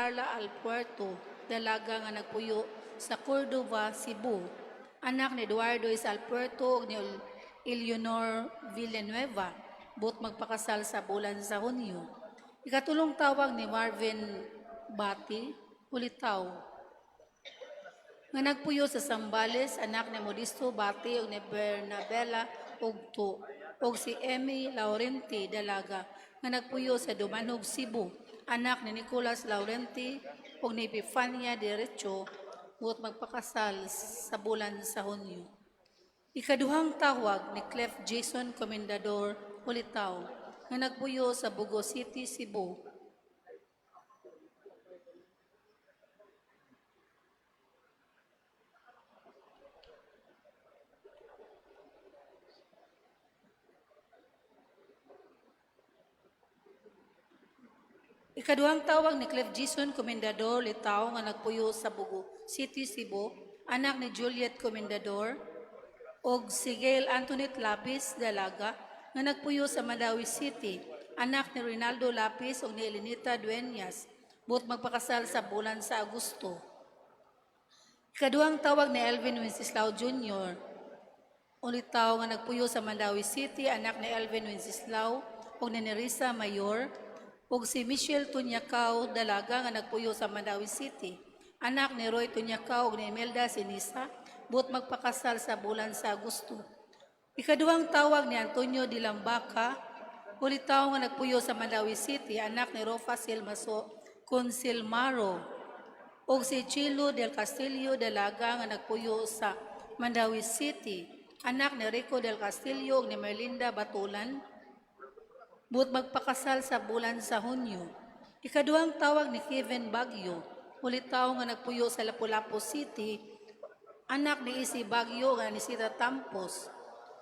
Carla Alpuerto, dalaga nga nagpuyo sa Cordova, Cebu. Anak ni Eduardo S. Alpuerto ug ni Eleonor Villanueva, buot magpakasal sa bulan sa Hunyo. Ikatulong tawag ni Marvin Bati, Ulitaw, nga nagpuyo sa Zambales, anak ni Modesto Bati ug ni Bernabela Ugto, ug si Emmy Laurenti, dalaga, nga nagpuyo sa Dumanhog, Cebu, anak ni Nicolas Laurenti ug ni Epifania Derecho, buot magpakasal sa bulan sa Hunyo. Ikaduhang tawag ni Clef Jason Comendador, Ulitaw, nga nagpuyo sa Bogo City, Cebu. Ikaduhang tawag ni Cliff Jason Comendador, Litaw, nga nagpuyo sa Bogo City, Cebu, anak ni Juliet Comendador, og si Gail Antoinette Lapis, dalaga, nga nagpuyo sa Mandaue City, anak ni Rinaldo Lapis ug ni Elenita Dueñas, buot magpakasal sa bulan sa Agosto. Ikaduhang tawag ni Elvin Wenceslao Jr., Ulitaw, nga nagpuyo sa Mandaue City, anak ni Elvin Wenceslao ug ni Nerissa Mayor, ug si Michelle Tunyakaw, dalaga, nga nagpuyo sa Mandaue City, anak ni Roy Tunyakaw ug ni Imelda Sinisa, buot magpakasal sa bulan sa Agosto. Ikaduhang tawag ni Antonio de Lambaca, Ulitaw, nga nagpuyo sa Mandaue City, anak ni Rofa Silmaso Consilmaro, ug si Chilo del Castillo, dalaga, nga nagpuyo sa Mandaue City, anak ni Rico del Castillo ug ni Merlinda Batulan, buot magpakasal sa bulan sa Hunyo. Ikaduhang tawag ni Kevin Bagyo, Ulitaw, nga nagpuyo sa Lapu-Lapu City, anak ni Isi Bagyo nga ni Sita Tampos,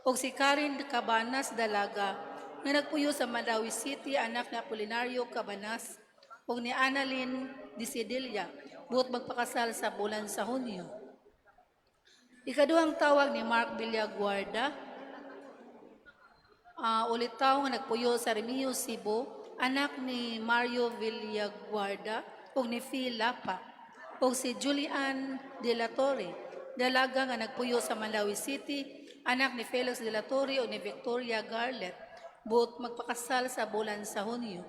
ug si Karen Cabanas, dalaga, nga nagpuyo sa Mandaue City, anak ni Apolinario Cabanas ug ni Annalyn Desidelia, buot magpakasal sa bulan sa Hunyo. Ikaduhang tawag ni Mark Villaguarda, Ulitaw, nga nagpuyo sa Remigio, Cebu, anak ni Mario Villaguarda ug ni Phil Lapa, ug si Julian De La Torre, dalaga, nga nagpuyo sa Mandaue City, anak ni Felix De La Torre ug ni Victoria Garlet, buot magpakasal sa bulan sa Hunyo.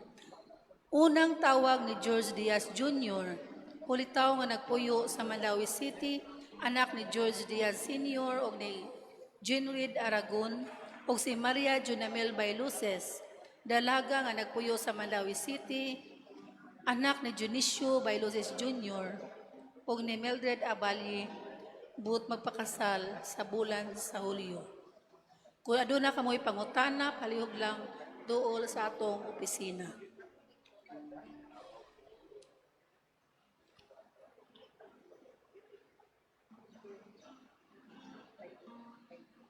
Unang tawag ni George Diaz Jr., Ulitaw, nga nagpuyo sa Mandaue City, anak ni George Diaz Sr. ug ni Jeanrid Aragon, ug si Maria Junamel Bailuces, dalaga, nga nagpuyo sa Mandaue City, anak ni Dionisio Bailuces Jr. ug ni Mildred Abali, buot magpakasal sa bulan sa Hulyo. Kung aduna kamoy pangutana, palihog lang duol sa atong opisina.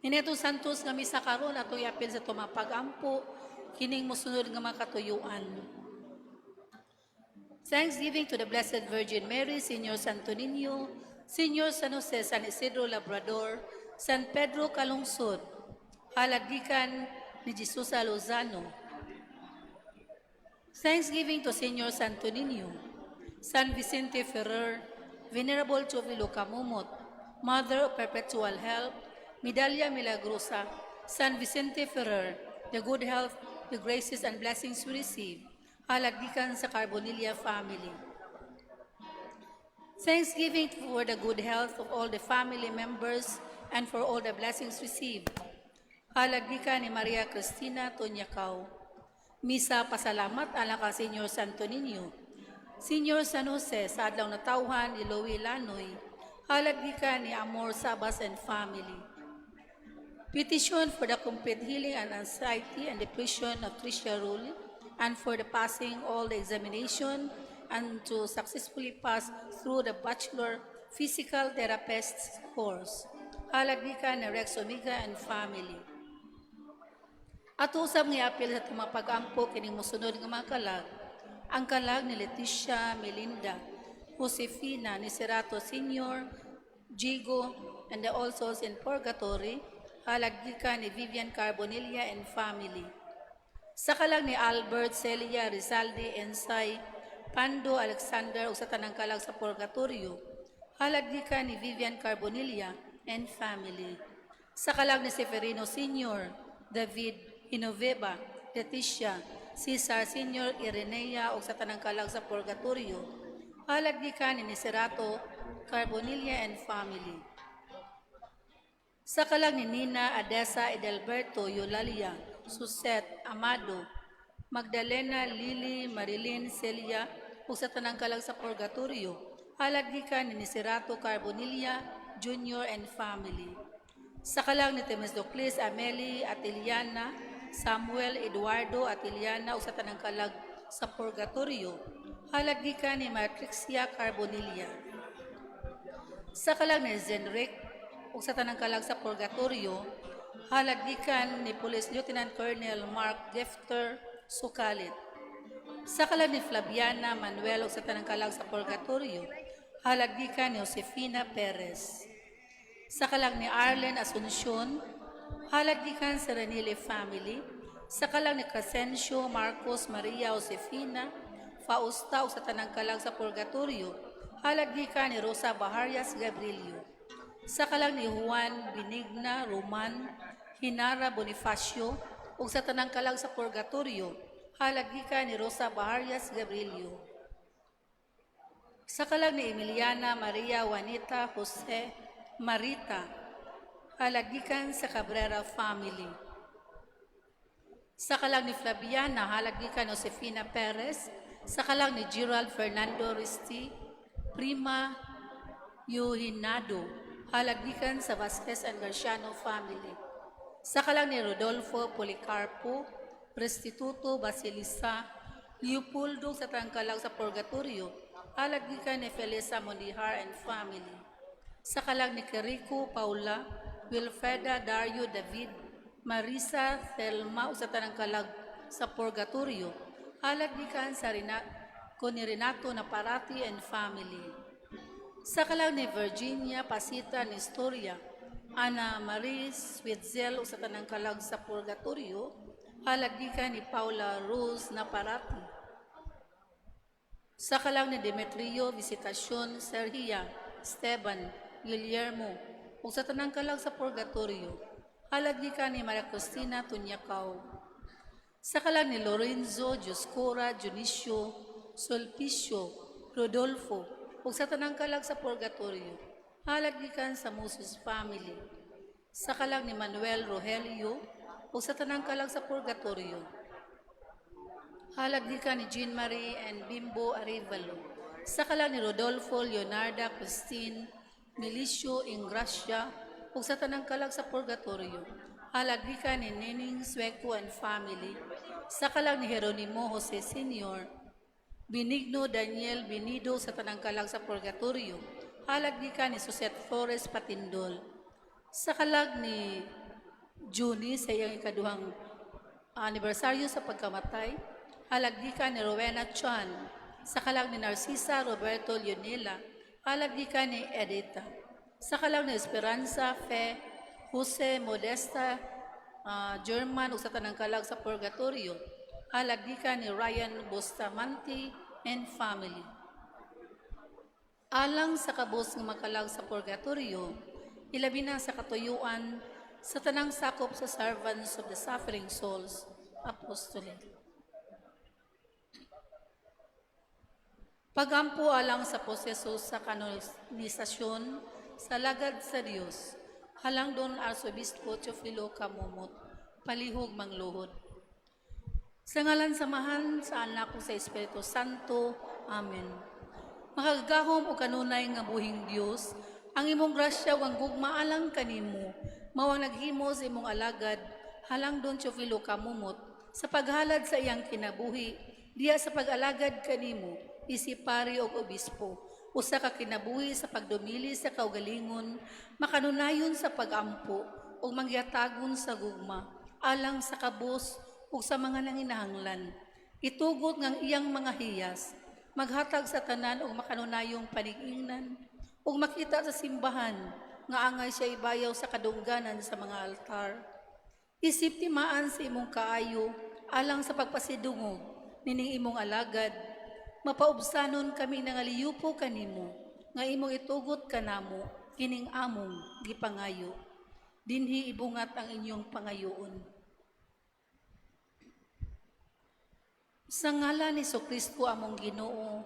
Niadtong Santos nga misa karon, atong iapil sa atong mga pag-ampo kining mosunod nga mga katuyuan. Thanksgiving to the Blessed Virgin Mary, Señor Santo Niño, Señor San Jose, San Isidro Labrador, San Pedro Calungsod, halad gikan ni Jesusa Lozano. Thanksgiving to Señor Santo Niño, San Vicente Ferrer, Venerable Teofilo Camomot, Mother of Perpetual Help, Medalla Milagrosa, San Vicente Ferrer, the good health, the graces and blessings we receive, halad gikan sa Carbonilla family. Thanksgiving for the good health of all the family members and for all the blessings received. Halad gikan ni Maria Cristina Tonyakaw. Misa pasalamat alang ka Señor Santo Niño, Señor San Jose, sa adlaw natawhan ni Louie Lanoy, halad gikan ni Amor Sabas and family. Petition for the complete healing and anxiety and depression of Tricia Rule and for the passing all the examination and to successfully pass through the Bachelor Physical Therapist course. Halad gikan ni Rex Omega and family. Ato usab nga iapil sa atong mga pag-ampo kining mosunod nga mga kalag. Ang kalag ni Leticia, Melinda, Josefina, ni Serato Senior, Jigo, and the All Souls in Purgatory, halad gikan ni Vivian Carbonilla and family. Sa kalag ni Albert, Celia, Rizaldi, Ensay, Pando Alexander ug sa tanang kalag sa Purgatorio, halad gikan ni Vivian Carbonilla and family. Sa kalag ni Severino Sr., David Hinoveba, Leticia, Cesar Sr., Irenea ug sa tanang kalag sa Purgatorio, halad gikan ni Niserato Carbonilla and family. Sa kalag ni Nina, Adesa, Edelberto, Eulalia, Suset, Amado, Magdalena, Lily, Marilyn, Celia, ug sa tanang kalag sa Purgatorio, halad gikan ni Niserato Carbonilla Jr. and family. Sa kalag ni Temesdocles, Ameli, Atiliana, Samuel, Eduardo, Atiliana, ug sa tanang kalag sa Purgatorio, halad gikan ni Matrixia Carbonilla. Sa kalag ni Zenric, ug sa tanang kalag sa Purgatorio, halad gikan ni Police Lieutenant Colonel Mark Gefter Sukalit. Sa kalag ni Flaviana Manuel ug sa tanang kalag sa Purgatorio, halad gikan ni Josefina Perez. Sa kalag ni Arlen Asuncion, halad gikan sa Ranile family. Sa kalag ni Crescencio Marcos, Maria Josefina, Fausta ug sa tanang kalag sa Purgatorio, halad gikan ni Rosa Baharias Gabrilio. Sa kalag ni Juan Benigna Roman Hinara Bonifacio ug sa tanang kalag sa Purgatorio, halad gikan ni Rosa Baharias Gabrilio. Sa kalag ni Emiliana Maria Juanita Jose Marita, halad gikan sa Cabrera family. Sa kalag ni Flaviana, halad gikan Josefina Perez. Sa kalag ni Gerald Fernando Risti, Prima Yuhinado, halad gikan sa Vasquez and Garciano family. Sa kalag ni Rodolfo Policarpo, Restituto Basilisa, Leopoldo sa tanang kalag sa Purgatorio, halad gikan ni Felisa Mondihar and family. Sa kalag ni Quirico Paula, Wilfreda, Dario, David, Marisa, Thelma ug sa tanang kalag sa Purgatorio, halad gikan sa ko ni Renato Naparati and family. Sa kalag ni Virginia Pasita Nestoria, Ana Marie Switzel ug sa tanang kalag sa Purgatorio, halad gikan ni Paula Rose Naparati. Sa kalag ni Demetrio Visitacion, Sergia, Esteban, Guillermo, ug sa tanang kalag sa Purgatorio, halad gikan ni Maria Cristina Tunyakaw. Sa kalag ni Lorenzo, Dioscora, Dionisio, Sulpicio, Rodolfo, ug sa tanang kalag sa Purgatorio, halad gikan sa Moses family. Sa kalag ni Manuel Rogelio, ug sa tanang kalag sa Purgatorio, halad gikan ni Jean Marie and Bimbo Arevalo. Sa kalag ni Rodolfo, Leonarda, Christine, Milicio, Ingracia, ug sa tanang kalag sa Purgatorio, halad gikan ni Nining Sueco and family. Sa kalag ni Jeronimo Jose Sr., Benigno Daniel Benido sa tanang kalag sa Purgatorio, halad gikan ni Suzette Flores Patindol. Sa kalag ni Juni sa iyang ikaduhang anibersaryo sa pagkamatay, halad gikan ni Rowena Chan. Sa kalag ni Narcisa Roberto Leonela, halad gikan ni Edita. Sa kalag ni Esperanza Fe Jose Modesta German ug sa tanang kalag sa Purgatorio, halad gikan ni Ryan Bustamante and family. Alang sa kabus nga makalag sa Purgatorio, ilabi na sa katuyuan sa tanang sakop sa Servants of the Suffering Souls Apostolate. Pagampo alang sa proseso sa kanonisasyon sa lagad sa Dios, Halangdon Arsobispo Teofilo Camomot, palihog mangluhod. Sa ngalan sa Amahan, sa Anak ug sa Espiritu Santo. Amen. Makagagahom o kanunay nga buhing Dios, ang imong grasya ug ang gugma alang kanimo, mao ang naghimo sa imong alagad, Halangdon Teofilo Camomot, sa paghalad sa iyang kinabuhi, diha sa pag-alagad kanimo, isip pari og obispo, usa ka kinabuhi sa pagdumili sa kaugalingon, makanunayon sa pagampo, ug mangyatagon sa gugma, alang sa kabus ug sa mga nanginahanglan. Itugot ngang iyang mga hiyas, maghatag sa tanan og makanunayong panigingnan, ug makita sa simbahan nga angay siya ibayaw sa kadungganan sa mga altar. Isip timaan sa imong kaayo alang sa pagpasidungog nining imong alagad. Mapaubsanon kami nangaliyupo kanimo, nga imong itugot kanamo kining among gipangayo. Dinhi ibungat ang inyong pangayoon. Sa ngalan ni Kristo among Ginoo,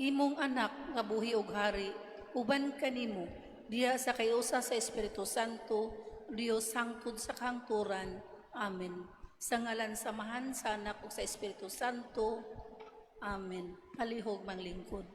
imong anak nga buhi og hari, uban kanimo diha sa kayusa sa Espiritu Santo, Dios hangtod sa kahangturan. Amen. Sa ngalan sa Amahan, sa Anak ug sa Espiritu Santo. Amen. Palihog manglingkod.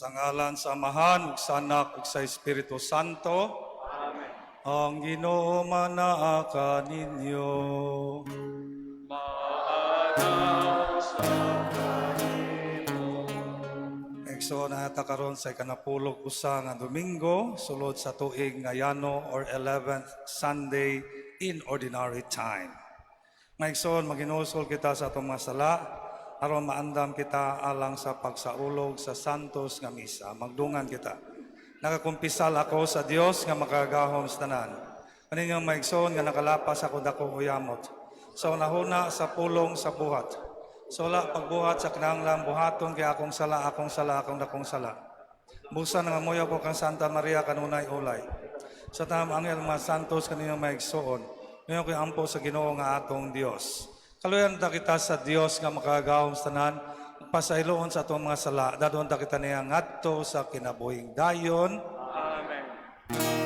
Sa ngalan sa Amahan, ug sa Anak, ug sa Espiritu Santo. Amen. Ang Ginoo manaa kaninyo. Maana sa kanimo. Igsoon, naa ta karon sa ikanapulog usa nga Domingo sulod sa tuig nga Yano or 11th Sunday in Ordinary Time. Mga igsoon, maghinulsol kita sa atong mga sala aron maandam kita alang sa pagsaulog sa Santos nga Misa. Magdungan kita. Nakakumpisal ako sa Dios nga makagagahom sa tanan, kaninyong mga igsoon, nga nakalapas ako dako uyamot sa unahuna, sa pulong, sa buhat, sa wala pagbuhat sa kinahanglang buhaton, kay akong sala, akong sala, akong dakong sala. Busa nangamuyo ko kang Santa Maria kanunay ulay, sa tanang anghel, mga santos, kaninyong mga igsoon. Ngayon ko'y ampo sa Ginoo nga atong Dios. Kaluyan ta kita sa Dios nga makagagahom sa tanan, pasayloon sa atong mga sala. Dadon ta kita niya ngadto sa kinabuhing dayon. Amen.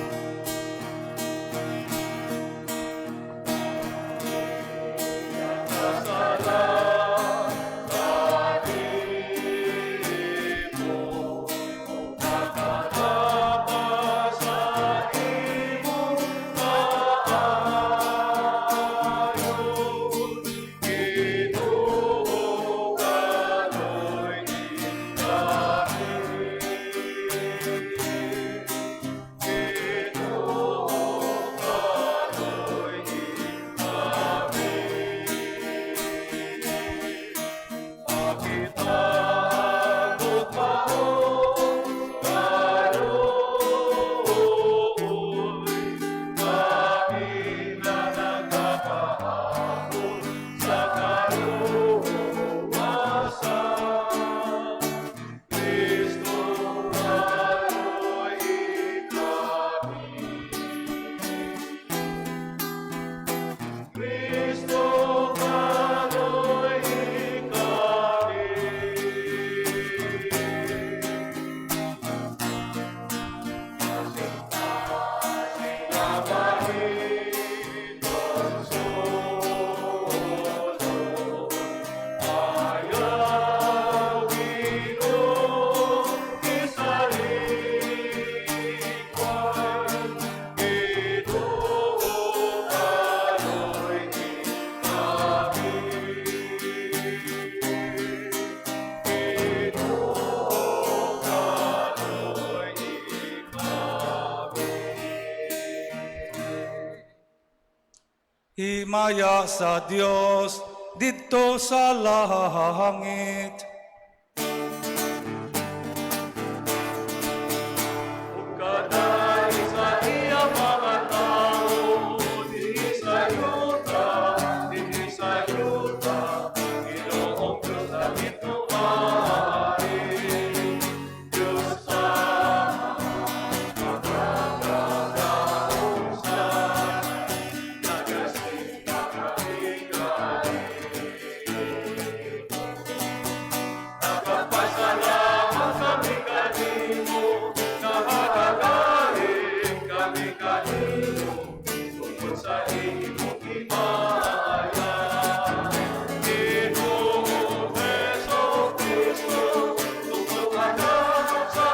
Himaya sa Dios didto sa langit. Ug kadali sa iya mga tawo, dinhi sa yuta, Ginoong Diyos ang ituari. Diyos ang makakagaunsa, nagasinga kami. Nagapasalamat kami kanimo, nakakagaling kami kanimo, tungod sa imong himaya. Ginoong Hesus Kristo, tungod ka sa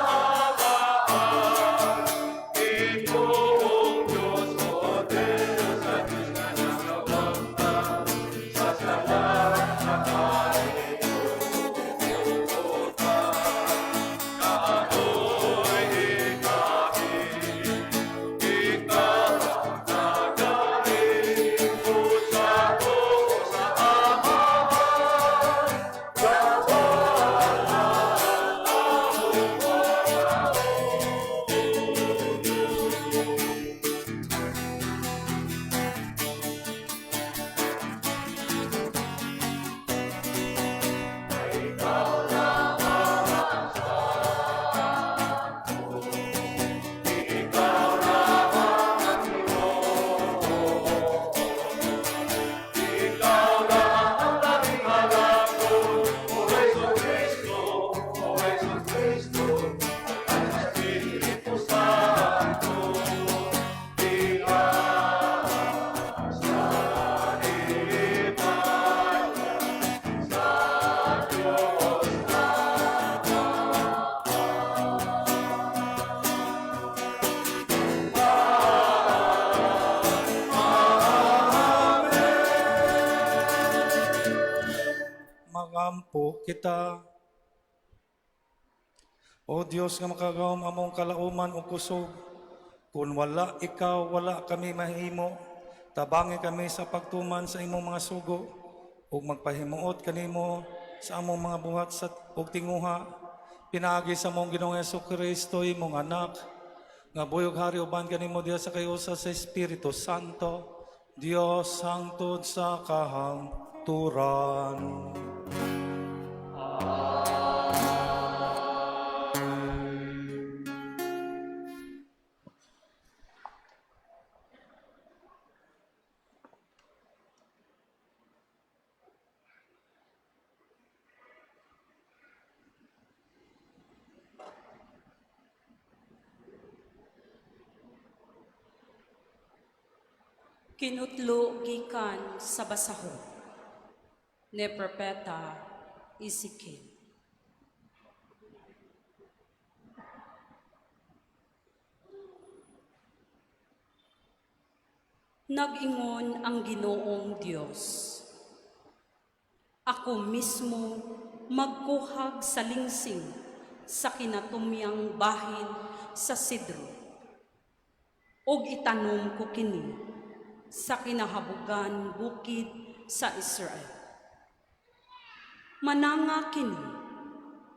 Amahan. Ginoong Diyos, O Diyos, sa Diyos nga nagawangka, sa sala sa kalibutan. Kaako'y ikain, ikaw ang nagaling, sa ko sa Amahan. Ikaw lang ang tanging halakon, O Hesu Kristo, O Hesu Kristo, ang Espiritu Santo. Diha sa himaya sa Diyos. Magampo kita. O Dios nga makagawom among kalauman ug kusog, kun wala ikaw, wala kami mahimo. Tabangi kami sa pagtuman sa imong mga sugo ug magpahimuot kanimo sa among mga buhat sa ug tinguha. Pinaagi sa among Ginoong Kristo imong anak nga buhi ug hari uban kanimo diha sa kayusa sa Espiritu Santo, Dios hangtod sa kahangturan. Kinutlo gikan sa basahon ni Propeta Ezekiel. Nag-ingon ang Ginoong Dios, "Ako mismo magkuhag sa lingsing sa kinatumyang bahin sa sidro, ug itanom ko kini sa kinahabugan bukid sa Israel. Mananga kini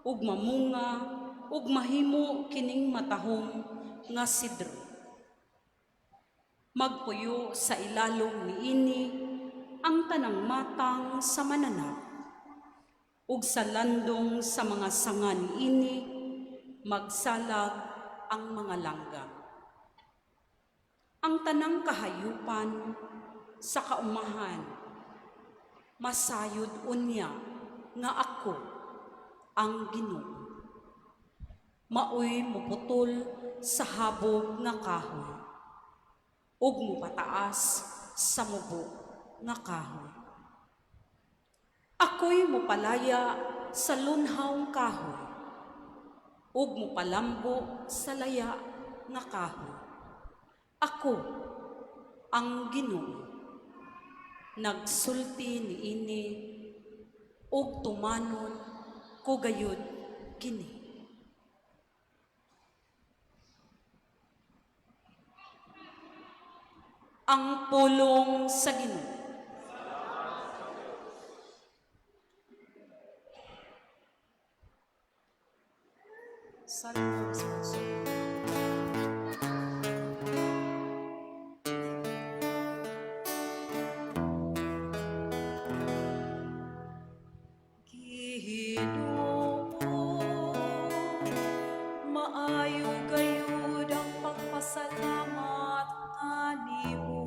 ug mamunga ug mahimo kining matahom nga sidro. Magpuyo sa ilalom niini ang tanang matang sa mananap, ug sa landong sa mga sanga niini magsalag ang mga langgam. Ang tanang kahayupan sa kaumahan masayod unya nga ako ang Ginoo. Maoy muputol sa habog nga kahoy ug mopataas sa mubo nga kahoy. Ako'y mopalaya sa lunhawng kahoy ug mopalambo sa laya nga kahoy. Ako ang Ginoo. Nagsulti niini ug tumanon ko gayud kini." Ang pulong sa Ginoo. Salmo responsory. Ginoo, maayo gayud ang pagpasalamat kanimo.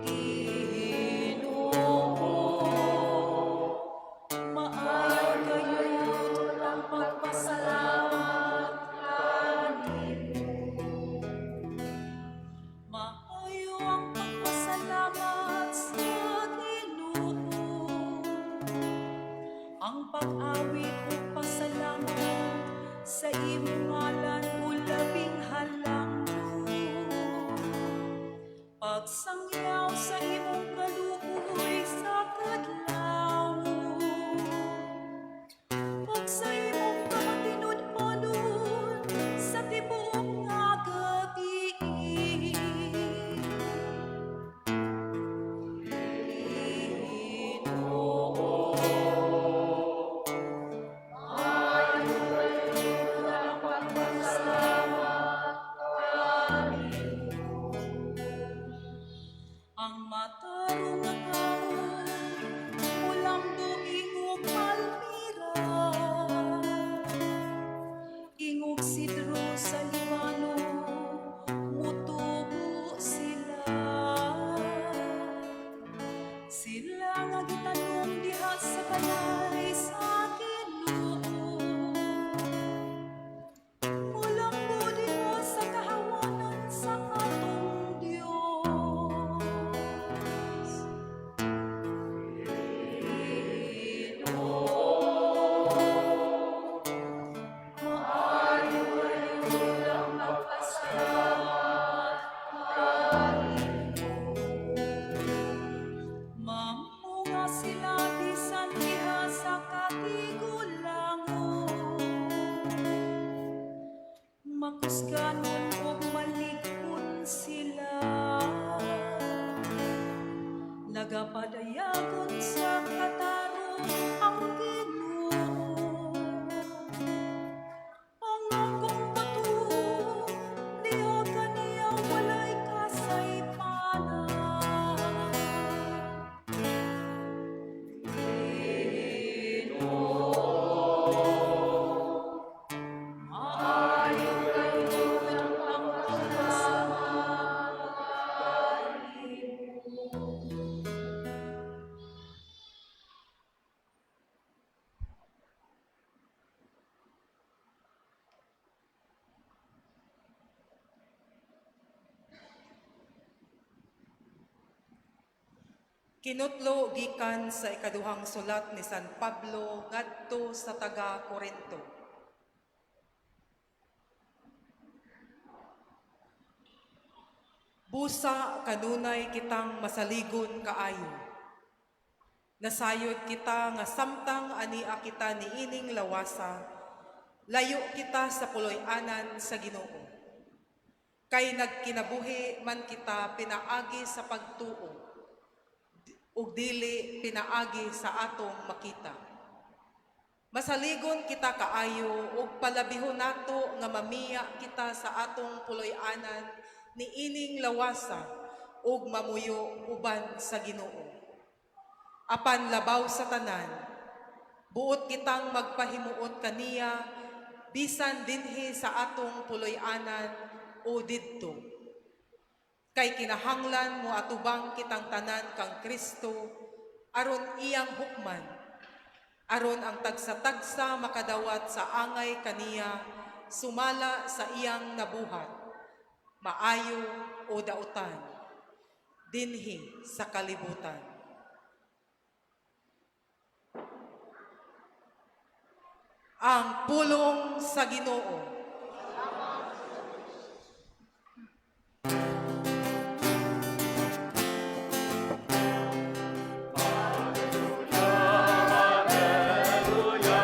Ginoo, maayo gayud ang pagpasalamat kanimo. Maayo ang pagpasalamat sa Ginoo. Ang pag-awit ug pasalamat sa imong ngalan o labing halangdon. Pagsangyaw sa imong kaluoy sa kadlaw. Ug sa imong kamatinud-onon sa tibuok nga gabi. Ang matarong nga tawo mulambo ingog palmira, ingog sidro sa Libano, mutubo sila. Sila nga gitanom diha sa balay sa Ginoo. Mulambo diha sa kahawanan sa atong Dios. Mamunga sila bisan diha sa katigulangon. Makusganon og malig-on sila. Nagapadayagon sa katarong ang Ginoo. Ang akong bato, diha kaniya walay kasaypanan. Kinutlo gikan sa ikaduhang sulat ni San Pablo ngadto sa taga Korinto. Busa kanunay kitang masaligon kaayo. Nasayod kita nga samtang ania kita niining lawasa, layo kita sa puloy-anan sa Ginoo. Kay nagkinabuhi man kita pinaagi sa pagtuo ug dili pinaagi sa atong makita. Masaligon kita kaayo ug palabihon nato nga mamiya kita sa atong puloy-anan niining lawasa ug mamuyo uban sa Ginoo. Apan labaw sa tanan, buot kitang magpahimuot kaniya bisan dinhi sa atong puloy-anan o didto. Kay kinahanglan mo atubang kitang tanan kang Kristo aron iyang hukman, aron ang tagsa-tagsa makadawat sa angay kaniya sumala sa iyang nabuhat, maayo o dautan, dinhi sa kalibutan. Ang pulong sa Ginoo. Alleluia.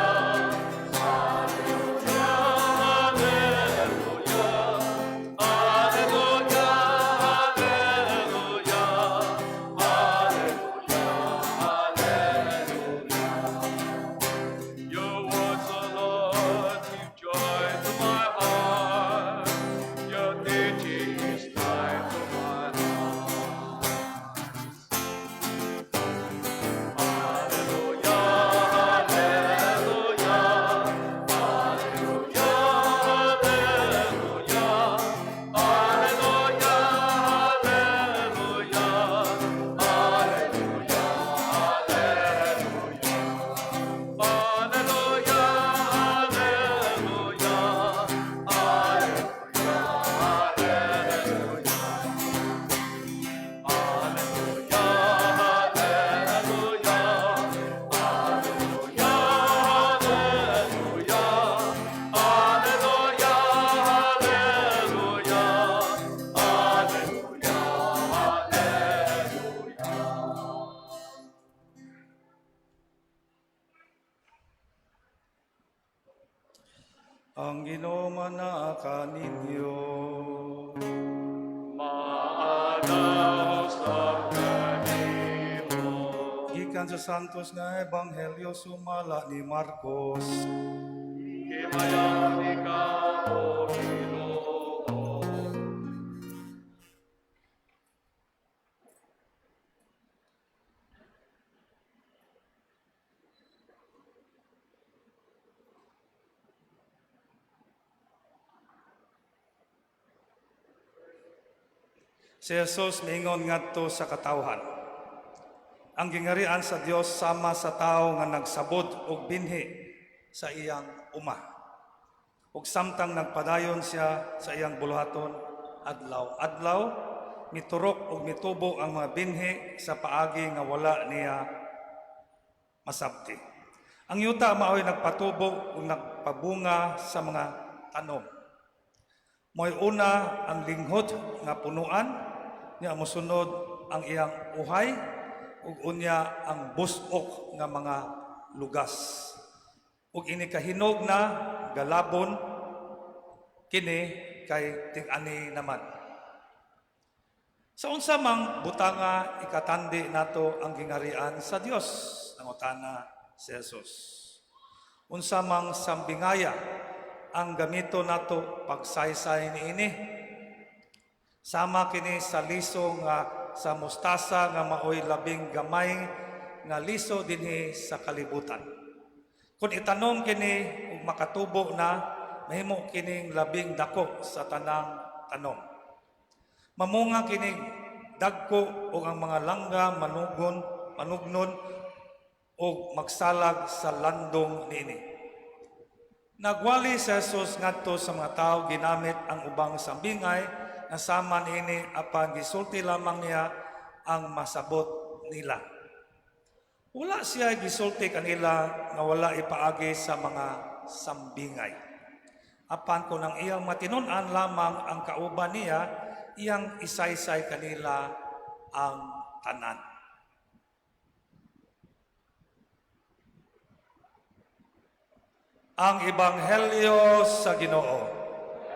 Ang Ginoo manaa kaninyo. Maana usab kanimo. Gikan sa Santos nga Ebanghelyo sumala ni Marcos. Himayan ikaw, O Ginoo. Si Jesus miingon ngadto sa katawhan. Ang gingarian sa Dios sama sa tawo nga nagsabod og binhi sa iyang uma. Ug samtang nagpadayon siya sa iyang buluhaton adlaw-adlaw, miturok ug mitubo ang mga binhi sa paagi nga wala niya masabti. Ang yuta mao'y nagpatubo ug nagpabunga sa mga tanom. Mo'y una ang linghod nga punuan, niya mosunod ang iyang uhay, ug unya ang busok nga mga lugas. Ug ini kahinog na galabon kini kay ting-ani naman. Sa unsa mang butanga ikatandi nato ang gingarian sa Dios, nangutana si Jesus. Unsa mang sambingaya ang gamito nato pagsaysay niini. Sama kini sa liso nga sa mustasa nga maoy labing gamay nga liso dinhi sa kalibutan. Kung itanom kini ug makatubo na, mahimo kining labing dako sa tanang tanom. Mamunga kini dagko ug ang mga langga manugon, manugnon ug magsalag sa landong niini. Nagwali si Jesus ngadto sa mga tawo ginamit ang ubang sambingay nga sama niini apan gisulti lamang niya ang masabot nila. Wala siya gisulti kanila nga wala ipaagi sa mga sambingay. Apan kung ang iyang matinon-an lamang ang kauban niya, iyang isaysay kanila ang tanan. Ang Ebanghelyo sa Ginoo.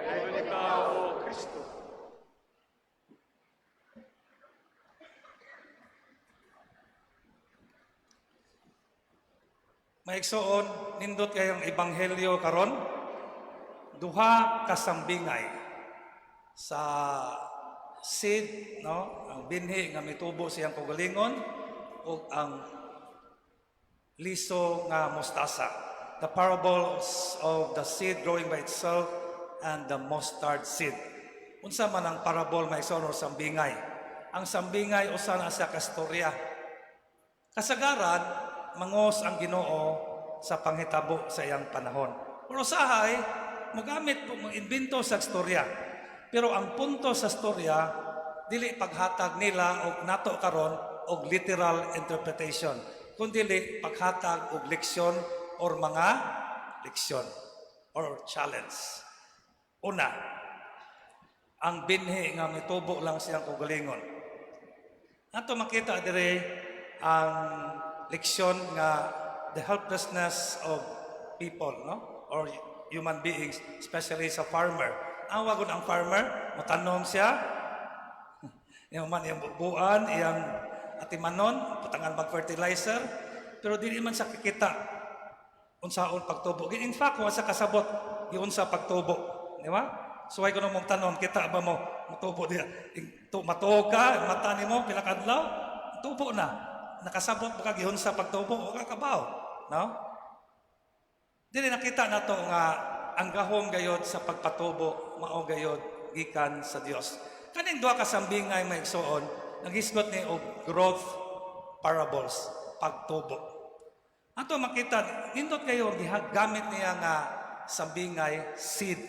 Dayon ikaw, O Kristo. Maigsoon, nindot kayong ebanghelyo karon. Duha kasambingay sa seed, no? Ang binhi nga mitubo siyang kaugalingon ug ang liso nga mustasa. The parables of the seed growing by itself and the mustard seed. Unsa man ang parable, maigsoon, or sambingay? Ang sambingay usa na sa kastorya. Kasagaran, mangos ang Ginoo sa panghitabo sa iyang panahon. Pero usahay, mogamit po, mag-imbento sa istorya. Pero ang punto sa istorya, dili paghatag nila og nato karon og literal interpretation, kundi paghatag og leksyon or mga leksyon or challenge. Una, ang binhi nga mitubo lang siyang kaugalingon. Ato makita dire ang leksyon nga the helplessness of people, no? Or human beings, especially sa farmer. Ang wagon ang farmer, mutanom siya, iyang man iyang bubuan, iyang atimanon, patangan mag-fertilizer, pero dili man sa kikita unsaon pagtubo. In fact, wa sa kasabot giunsa pagtubo, di ba? Suway ko mong tanom, kita ba mo mutubo diya? Matuo ka, mata nimo pila ka adlaw, tubo na. Nakasabot ba ka giunsa pagtubo o ka kabaw, no? Dili nakita nato nga ang gahom gayod sa pagpatubo mao gayod gikan sa Dios. Kaning duha ka sambingay, mga igsoon, naghisgot ni og growth parables, pagtubo. Ato makita, nindot kayo gigamit niya nga sambingay seed.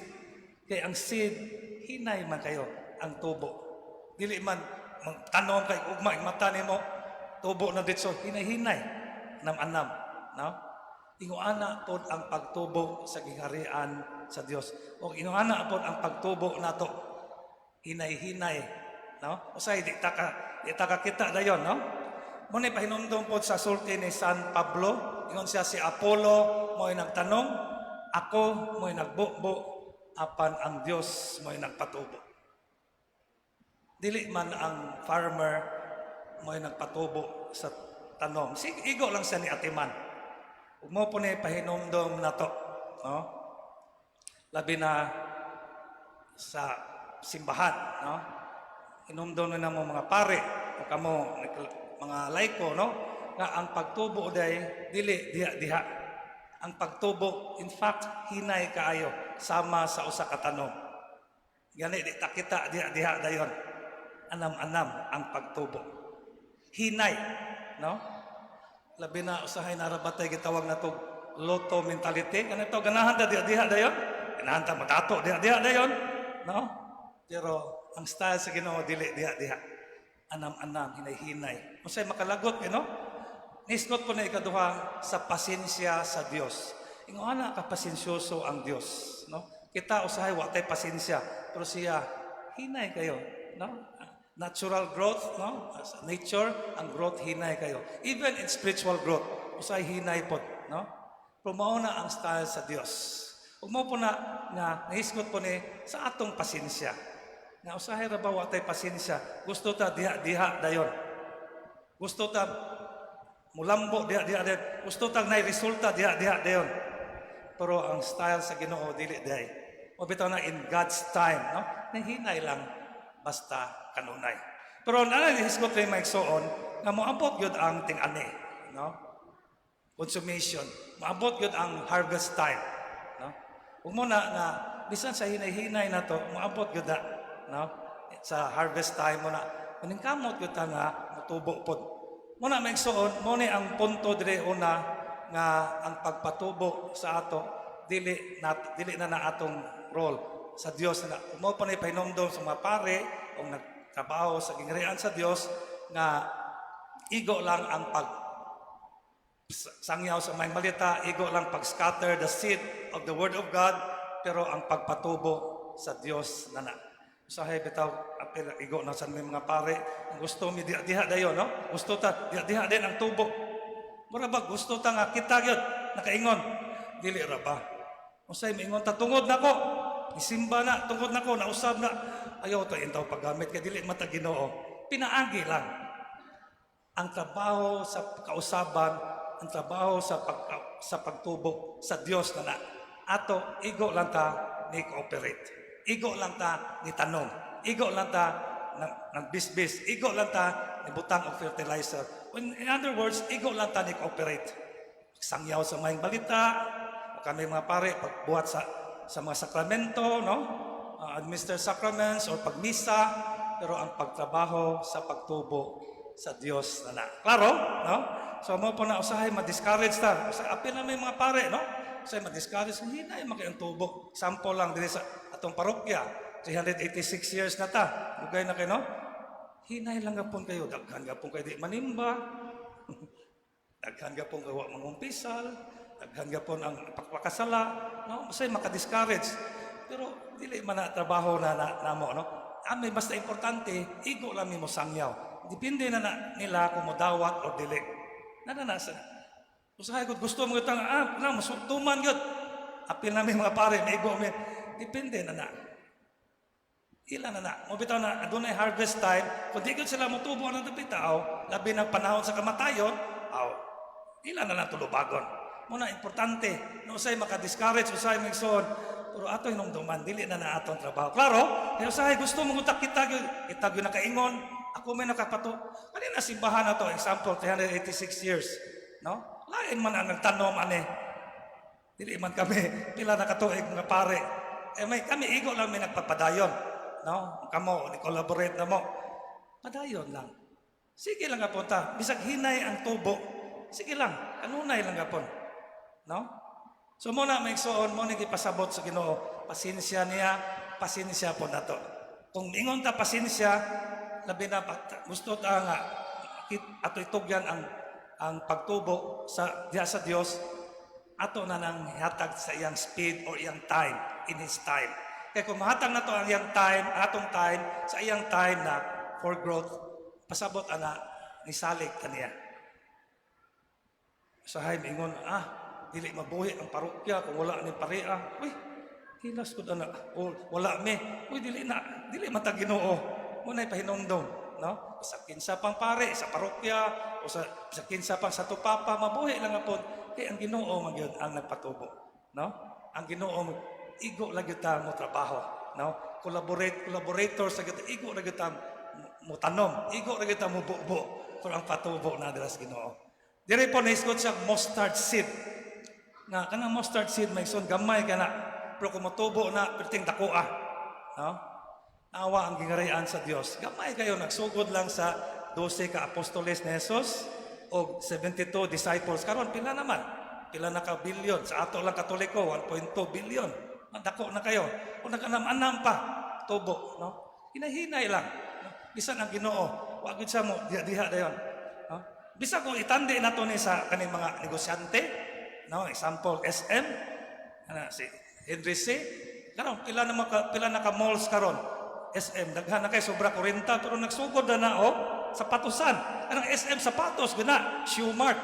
Kay ang seed hinay man kayo ang tubo. Dili man tanom kay ugma mata nimo tubo na ditso, hinay-hinay nam-anam, no? Ingoana pod ang pagtubo sa gingharian sa Dios. O ingoana pod ang pagtubo nato. Hinay-hinay, no? Usay di ta ka kita dayon, no? Mo ni pahinumdum pod sa sulti ni San Pablo, ingon siya si Apollo mo'y nagtanom, Ako mo'y nagbubo, apan ang Dios mo'y nagpatubo. Dili man ang farmer mo'y nagpatubo sa tanom. Sig igo lang siya ni atiman. Ug mao po ni pahinumdom nato, no? Labi na sa simbahan, no? Hinumdom na mo mga pare o kamo mga laiko, no? Nga ang pagtubo day dili diha diha. Ang pagtubo, in fact, hinay kaayo sama sa usa ka tanom. Gani di ta kita diha diha dayon. Anam-anam ang pagtubo. Hinay, no? Labi na usahay narabatay gitawag nato lotto mentality. Kanito ganahan ta diha diha dayon. Ganahan ta madato diha diha dayon, no? Pero ang style sa Ginoo dili diha diha. Anam-anam, hinay-hinay. Unsay makalagot kay, no? Nisgot ko na ikaduha sa pasensya sa Dios. Ingon ana ka pasensyoso ang Dios, no? Kita usahay wa tay pasensya, pero siya hinay kayo, no? Natural growth, no? Sa nature, ang growth hinay kayo. Even in spiritual growth, usahay hinay pod, no? Pero mao na ang style sa Dios. Ug mao po na nga nahisgot po ni sa atong pasensya. Nga usahay ra ba wa tay pasensya, gusto ta diha diha dayon. Gusto ta mulambo diha diha dayon. Gusto ta nay resulta diha diha dayon. Pero ang style sa Ginoo dili diay. O bitaw na in God's time, no? Nahinay lang basta kanunay. Pero ana hisgot rin maigsoon nga moabot gyud ang ting-ani, no? Consummation. Moabot gyud ang harvest time, no? Ug mo na nga bisan sa hinay-hinay na to, moabot gyud na, no? Sa harvest time mo na maningkamot gyud ta nga motubo pod. Mo na maigsoon, mo ni ang punto dire una nga ang pagpatubo sa ato dili na na atong role, sa Dios na. Mo pa ni pahinomdom sa mga pare o nagtrabaho sa gingharian sa Dios nga igo lang ang pag sangyaw sa maayong balita, igo lang pag-scatter the seed of the word of God, pero ang pagpatubo sa Dios na na. Usahay bitaw apil igo na sa may mga pare, ang gusto mi diha diha dayon, no? Gusto ta diha diha din ang tubo. Mura ba gusto ta nga kita gyud nakaingon? Dili ra ba? Usahay maingon ta tungod nako. Isimba na tungod nako, nausab na. Ayaw to intaw paggamit kay dili mata Ginoo. Pinaagi lang ang trabaho sa kausaban, ang trabaho sa pagtubo sa Dios na na. Ato igo lang ta ni cooperate. Igo lang ta ni tanom. Igo lang ta nagbisbis. Igo lang ta ni butang og fertilizer. In other words, igo lang ta ni cooperate. Sangyaw sa maayong balita, o kami mga pare, pagbuhat sa mga sakramento, no? Administer sacraments or pagmisa, pero ang pagtrabaho sa pagtubo sa Dios na na. Klaro? No? So mo po na usahay ma-discourage ta. Usahay apil na may mga pare, no? Usahay ma-discourage, hinay man kay ang tubo. Sample lang diri sa atong parokya, 386 years na ta. Dugay na kayo, no? Hinay lang gapon kayo, daghan gapon kayo di manimba. Daghan gapon kayo wa mangumpisal, daghan gapon ang pagpakasala, no? Usahay maka-discourage. Pero dili man na trabaho na namo, no? Ami basta importante, igo lang nimo sangyaw. Depende na nila kung modawat or dili. Na na sa usahay gud gusto mo gitang na masutuman gyud. Apil na mi mga pare, maigo mi. Depende na na. Ila na na. Mo bitaw na adunay harvest time, kung di gyud sila motubo ng bitaw, labi ng panahon sa kamatayon, aw, ila na lang tulubagon. Mo na importante, no usay maka-discourage, usay migsoon, pero ato hinumduman, dili na na atong trabaho. Klaro? Kaya usahay gusto mo utak kita gyud, kita gyud nakaingon, ako may nakapato. Kanina simbahan na to, example, 386 years, no? Lain man ang nagtanom ani. Dili man kami pila na katuig mga pare. Eh may kami igo lang may nagpapadayon, no? Kamo ni collaborate na mo. Padayon lang. Sige lang gapon ta. Bisag hinay ang tubo. Sige lang, kanunay lang gapon. No? So mo na may igsoon mo ni gipasabot sa Ginoo. Pasensya niya, pasensya po nato. Kung ingon ta pasensya, labi na gusto ta nga ato itugyan ang pagtubo sa diha sa Dios, ato na nang hatag sa iyang speed or iyang time, in His time. Kaya kung mahatag na to ang iyang time, atong time, sa iyang time na for growth, pasabot ana, nisalig kaniya. Usahay mingon, Dili mabuhi ang parokya kung wala ni paria. Uy, hilas ko na. O, wala me. Uy, dili na. Dili man ta Ginoo. Mao na pahinumdom, no? Sa kinsa pang pare, sa parokya, o sa kinsa pang Santo Papa, mabuhi lang apon. Kay ang Ginoo man gyud ang nagpatubo, no? Ang Ginoo, igo lang gyud ta mo trabaho, no? Collaborator sa gyud, igo lang gyud ta mo tanom, igo lang gyud ta mo bubo, pero ang patubo na dira sa Ginoo. Dire po nahisgot siya mustard seed. Nga kanang mustard seed, may son, gamay ka na, pero kung motubo na perting dako ah. No? Awa ang gingarian sa Dios. Gamay kayo, nagsugod lang sa 12 ka apostoles ni Jesus o 72 disciples. Karon pila naman? Pila na ka billion? Sa ato lang Katoliko, 1.2 billion. Dako na kayo. O nagkanam-anam pa tubo, no? Hinahinay lang. No? Bisan ang Ginoo, wa gyud siya mo diha-diha dayon. No? Bisan kung itandi nato ni sa kaning mga negosyante, no? Example SM, ana si Henry Sy. Karon pila na ka malls karon? SM daghan na kay, sobra 40, pero nagsugod na na og sapatosan. Anong SM, sapatos gana, Shoemart.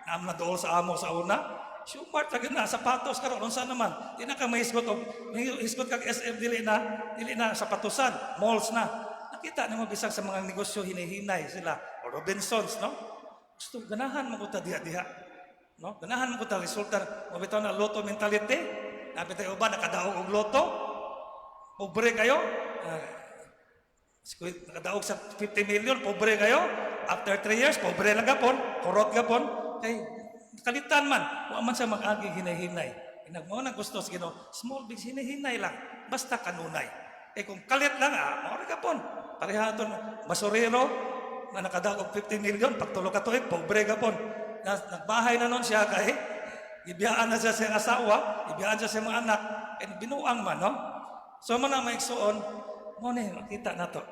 Naam na dool sa amo sa una. Shoemart ra gana, sapatos karon, unsa naman? Di na ka mahisgot og hisgot kag SM, dili na sapatosan, malls na. Nakita nimo bisag sa mga negosyo, hinahinay sila o Robinsons, no? Gusto ganahan mo ta diha-diha. No? Ganahan mo ta resulta, mo bitaw na lotto mentality. Nabi tayo ba nakadaog og lotto? Pobre kayo? Nakadaog sa 50 million, pobre kayo? After 3 years, pobre lang gapon, kurot gapon. Kay kalitan man, wa man siya mag-agi hinay-hinay. Inag mo na gusto sa Ginoo, small big hinay-hinay lang, basta kanunay. Kay kung kalit lang, mao ra gapon. Pareha aton basurero nga nakadaog og 50 million, pagtulo ka tuig, pobre gapon. Na, nagbahay na nun siya kay ibiyaan na siya sa iyang asawa, ibiyaan siya sa mga anak, and binuang man, no? So mo na maigsuon, mo ni makita nato.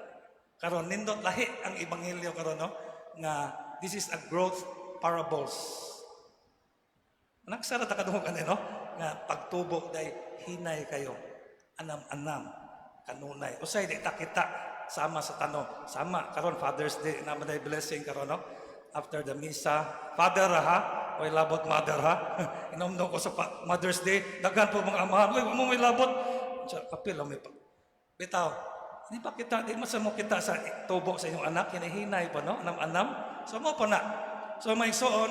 Karon nindot lahi ang ebanghelyo karon, no? Nga this is a growth parables. Nagsara ta kadungog ani, no? Nga pagtubo day hinay kayo. Anam-anam kanunay. Usay di ta kita sama sa tanom. Sama karon Father's Day na man blessing karon, no? After the misa, Father ha, oy labot mother ha. Inomdom ko sa Mother's Day, daghan po mga amahan, "Uy, wa mo may labot." Sa kapil may bitaw. Di ba kita, di man sa mo kita sa tubo sa inyong anak, hinahinay pa, no? Anam-anam. So mo po na. So may suon,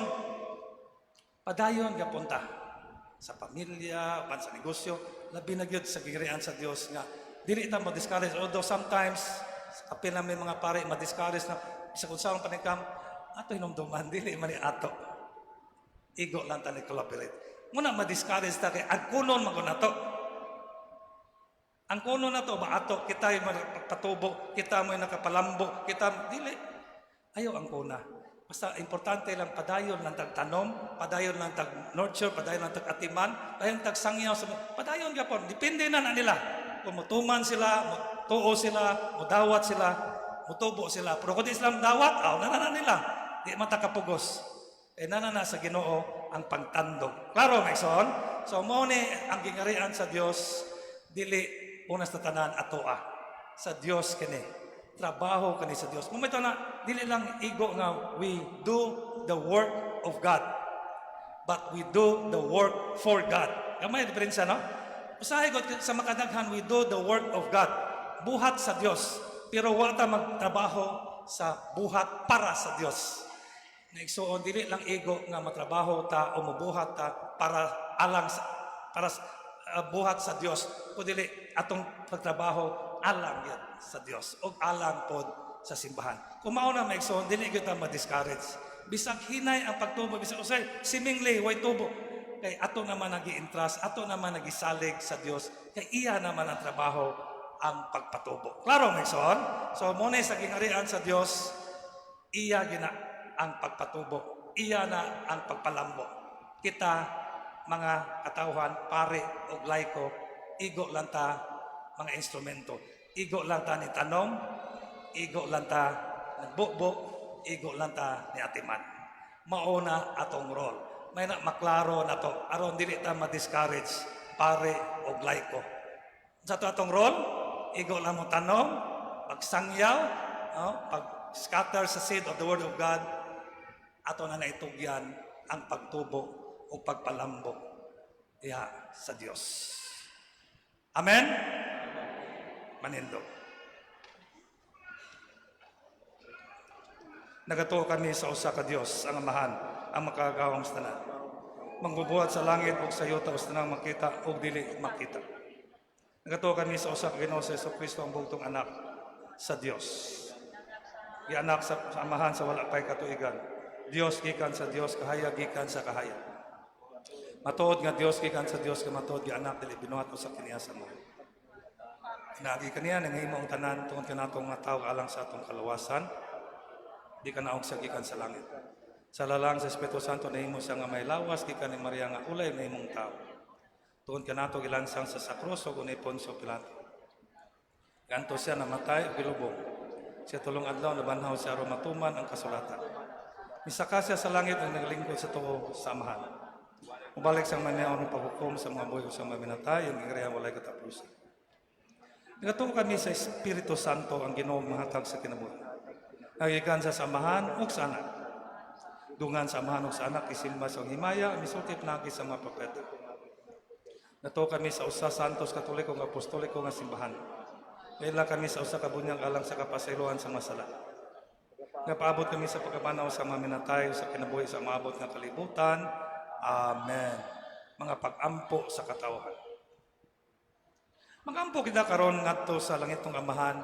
padayon gapon ta sa pamilya, pan sa negosyo, labi na gyud sa gingarian sa Dios nga dili ta mo-discourage, although sometimes apil na may mga pare ma-discourage na sa kung saan panikam ato, hinumduman dili man ni ato, igo lang ta ni collaborate. Muna ma-discourage ta kay ang kunon man gud nato, ang kuno na to ba ato, kita yung patubo, kita mo yung nakapalambo, kita dili. Ayaw ang kuna. Basta importante lang padayon lang tagtanom, padayon lang tag nurture, padayon lang tag atiman, padayon tag sangyaw sa padayon gyapon. Depende na na nila. Kung mutuman sila, mutuo sila, mudawat sila, mutubo sila. Pero kung di sila dawat, aw na na nila. Di man ta kapugos. Eh na na sa Ginoo ang pagtandog. Klaro, Mason? So mo ni ang gingarian sa Dios, dili una sa tanan atoa. Sa Dios kini. Trabaho kani sa Dios. Mao na dili lang igo nga we do the work of God, but we do the work for God. Gamay ang diferensya, no? Usahay ko sa makadaghan, we do the work of God. Buhat sa Dios. Pero wa ta magtrabaho sa buhat para sa Dios. Naigsuon, dili lang igo nga matrabaho ta o mabuhat ta para alang sa, para sa, buhat sa Dios. O dili atong pagtrabaho alang yun sa Dios o alang pod sa simbahan. Kung mao na, maigsoon, dili gyud ta ma-discourage. Bisag hinay ang pagtubo, bisag usay seemingly way tubo, kay ato naman nagi-entrust, ato naman nagisalig sa Dios, kay iya naman ang trabaho ang pagpatubo. Klaro, maigsoon? So mo na sa gingarian sa Dios, iya gina ang pagpatubo, iya na ang pagpalambo. Kita mga katawhan, pare o laiko, igo lang ta mga instrumento. Igo lang ta ni tanom, igo lang ta nagbubo, igo lang ta ni atiman. Mauna atong role. May na maklaro na to aron dili ta ma-discourage, pare o laiko. Sa to atong role, igo lang mo tanom, pagsangyaw, no? Pag scatter sa seed of the word of God, ato na naitugyan ang pagtubo. o pagpalambog diha sa Dios. Amen? Manindog. Nagatuo kami sa usa ka Dios, ang Amahan, ang makagawang sa tanan. Mangbubuhat sa langit ug sa yuta ug sa tanang makita ug dili makita. Nagatuo kami sa usa ka Ginoo sa Kristo ang bugtong anak sa Dios. Gianak sa Amahan sa wala pay katuigan. Dios gikan sa Dios, kahayag gikan sa kahayag. Matuod nga Dios gikan sa Dios, kay matuod gianak dili binuhat usa kaniya sa mundo. Naagi kaniya nangahimo ang tanan tungod kanato nga tawo alang sa atong kaluwasan, di ka naog siya gikan sa langit. Sa lalang sa Espiritu Santo nahimo siya nga may lawas gikan ni Maria nga ulay nahimong tao. Tungod kanato gilansang sa krus ug ni Poncio Pilato. Ganto siya namatay ug gilubong. Siya tulong adlaw nabanhaw siya aron matuman ang kasulatan. Misaka siya sa langit ang naglingkod sa tuo sa Amahan. Mubalik siyang maniaon ng paghukom sa mga buhay o sa mga minatay, ang ginggarihan walay katapusan. Nagatuo kami sa Espiritu Santo ang Ginoo mahatag sa kinabuhi. Nagikan sa samahan ug sa anak. Dungan sa amahan ug sa anak isimba sa himaya, misulti pinagi sa mga propeta. Natuo kami sa usa santos katoliko nga apostoliko nga simbahan. Kaila kami sa usa ka bunyag alang sa kapasayloan sa mga sala. Napaabot kami sa pagkabanaw sa mga minatay sa kinabuhi sa maabot nga kalibutan. Amen. Mga pag-ampo sa katawhan. Magampo kita karon ngadto sa langitong Amahan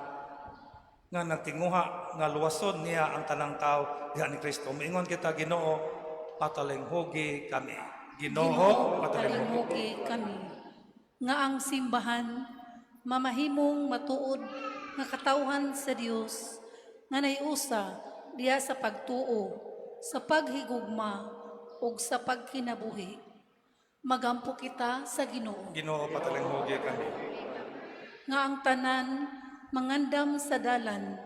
nga nagtinguha nga luwason niya ang tanang tao diha ni Kristo. Moingon kita Ginoo, patalinghugi kami. Ginoo, patalinghugi. Talinghugi kami. Nga ang simbahan mamahimong matuod nga katawhan sa Dios nga naiusa diha sa pagtuo, sa paghigugma ug sa pagkinabuhi. Magampo kita sa Ginoo. Ginoo, patalinghugi kami. Nga ang tanan mangandam sa dalan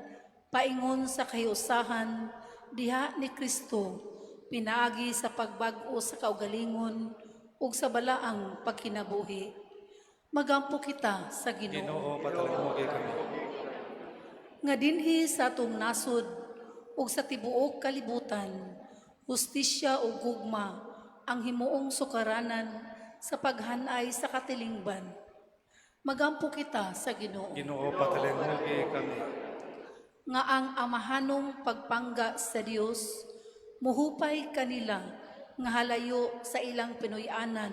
paingon sa kahiusahan diha ni Kristo pinaagi sa pagbag-o sa kaugalingon ug sa balaang pagkinabuhi. Magampo kita sa Ginoo. Ginoo, patalinghugi kami. Nga dinhi sa atong nasod ug sa tibuok kalibutan, hustisya ug gugma ang himuong sukaranan sa paghanay sa katilingban. Magampo kita sa Ginoo. Ginoo, patalinghugi kami. Nga ang amahanong pagpangga sa Dios muhupay kanila nga halayo sa ilang Pinoy-anan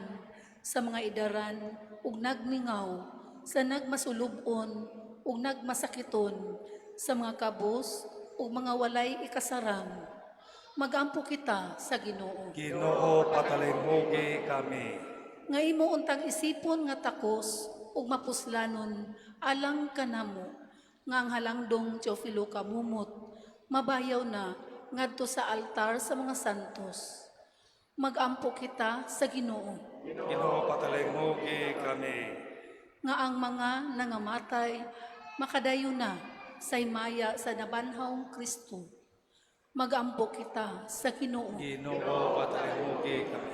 sa mga idaran ug nagmingaw sa nagmasulubon ug nagmasakiton sa mga kabos ug mga walay ikasarang. Magampo kita sa Ginoo. Ginoo, patalinghugi kami. Nga imo untang isipon nga takos ug mapuslanon alang kanamo nga ang halangdong Teofilo kamumot mabayaw na ngadto sa altar sa mga santos. Magampo kita sa Ginoo. Ginoo, patalinghugi kami. Nga ang mga nangamatay makadayon na sa himaya sa nabanhawng Kristo. Magampo kita sa Ginoo. Ginoo, patalinghugi kami.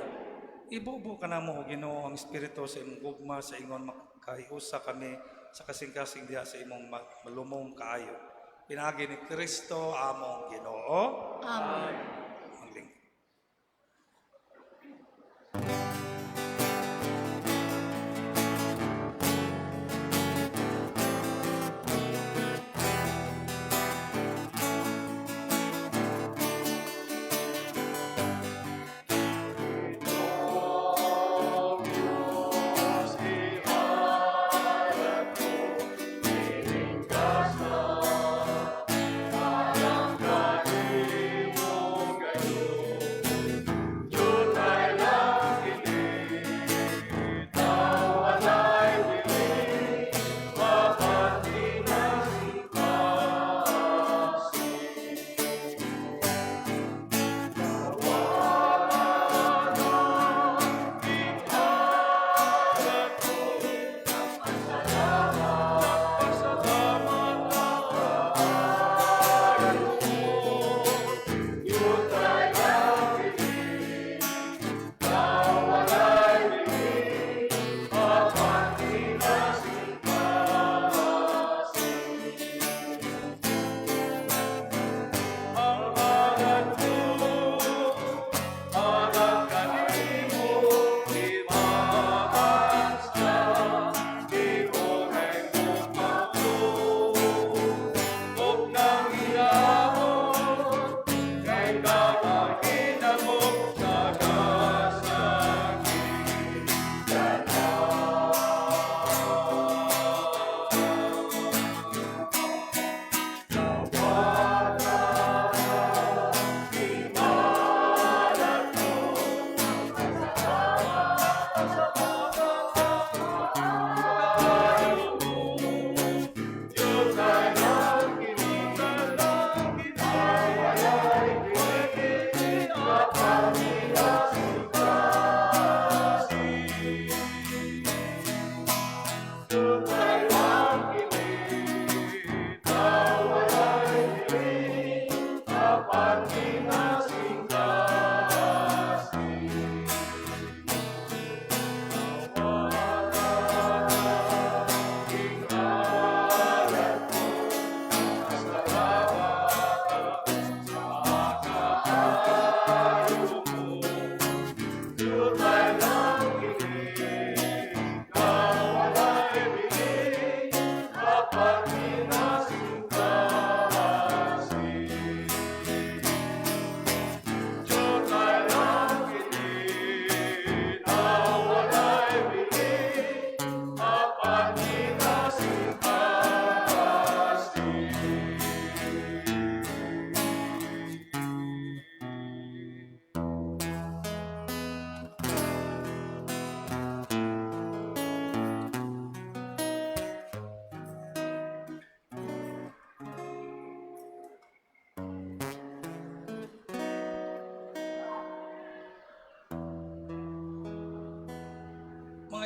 Ibubo ka namo, o Ginoo, ang espiritu sa imong gugma, sa ingon makahiusa kami sa kasing-kasing diha sa imong malumong kaayo. Pinaagi ni Kristo among Ginoo. Amen. Ang lingkod.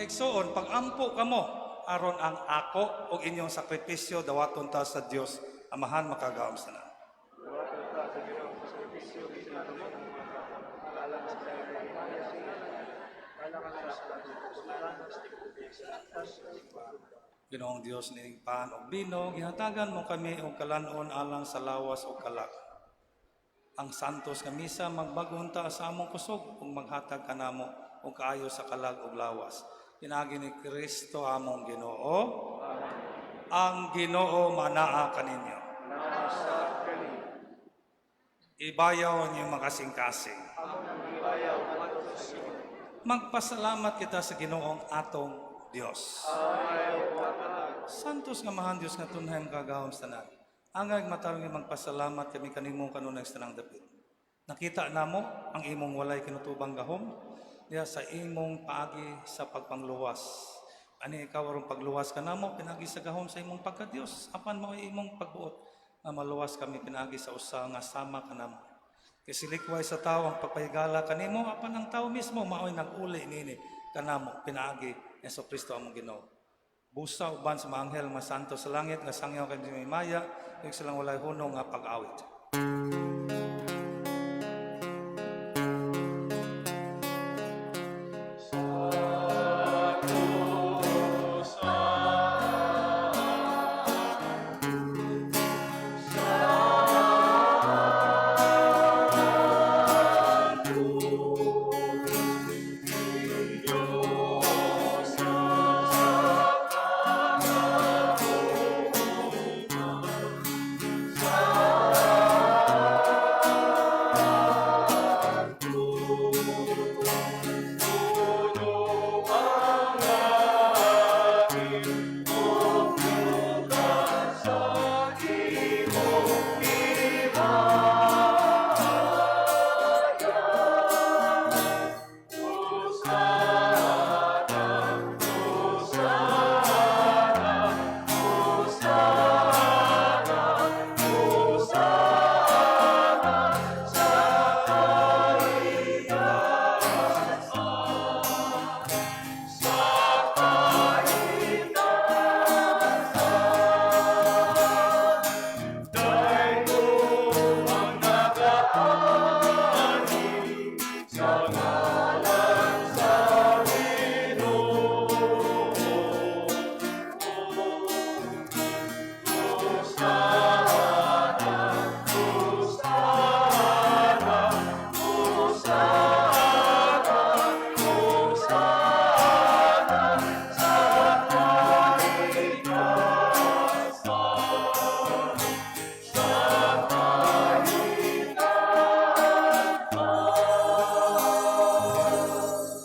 Mga igsoon, pag-ampo kamo aron ang ako ug inyong sakripisyo dawaton ta sa Dios Amahan makagagahom sa tanan. Ginoong Dios niing pan ug bino, gihatagan mo kami og kalan-on alang sa lawas ug kalag. Ang santos nga misa magbag-on ta sa among kusog ug maghatag kanamo og kaayo sa kalag ug lawas. Pinaagi ni Kristo among Ginoo. Ang Ginoo manaa kaninyo. Ibayaw niyo makasing-kasing. Magpasalamat kita sa Ginoong atong Dios. Santos nga Amahan Dios nga tunhay makagagahom sa tanan. Angay matarong nga magpasalamat kami kanimo kanunay sa tanang dapit. Nakita namo ang imong walay kinutubang gahom diha sa imong paagi sa pagpangluwas. Ani ikaw aron pagluwas kanamo pinaagi sa gahom sa imong pagka-Dios, apan mao imong pagbuot nga maluwas kami pinaagi sa usa nga sama kanamo. Kay silikway sa tao ang pagpahigala kanimo, apan ang tao mismo mao'y nag-uli niini kanamo pinaagi ni Kristo among Ginoo. Busa uban sa mga anghel, mga santo sa langit nga sangyaw kay maya ug silang walay hunong nga pag-awit.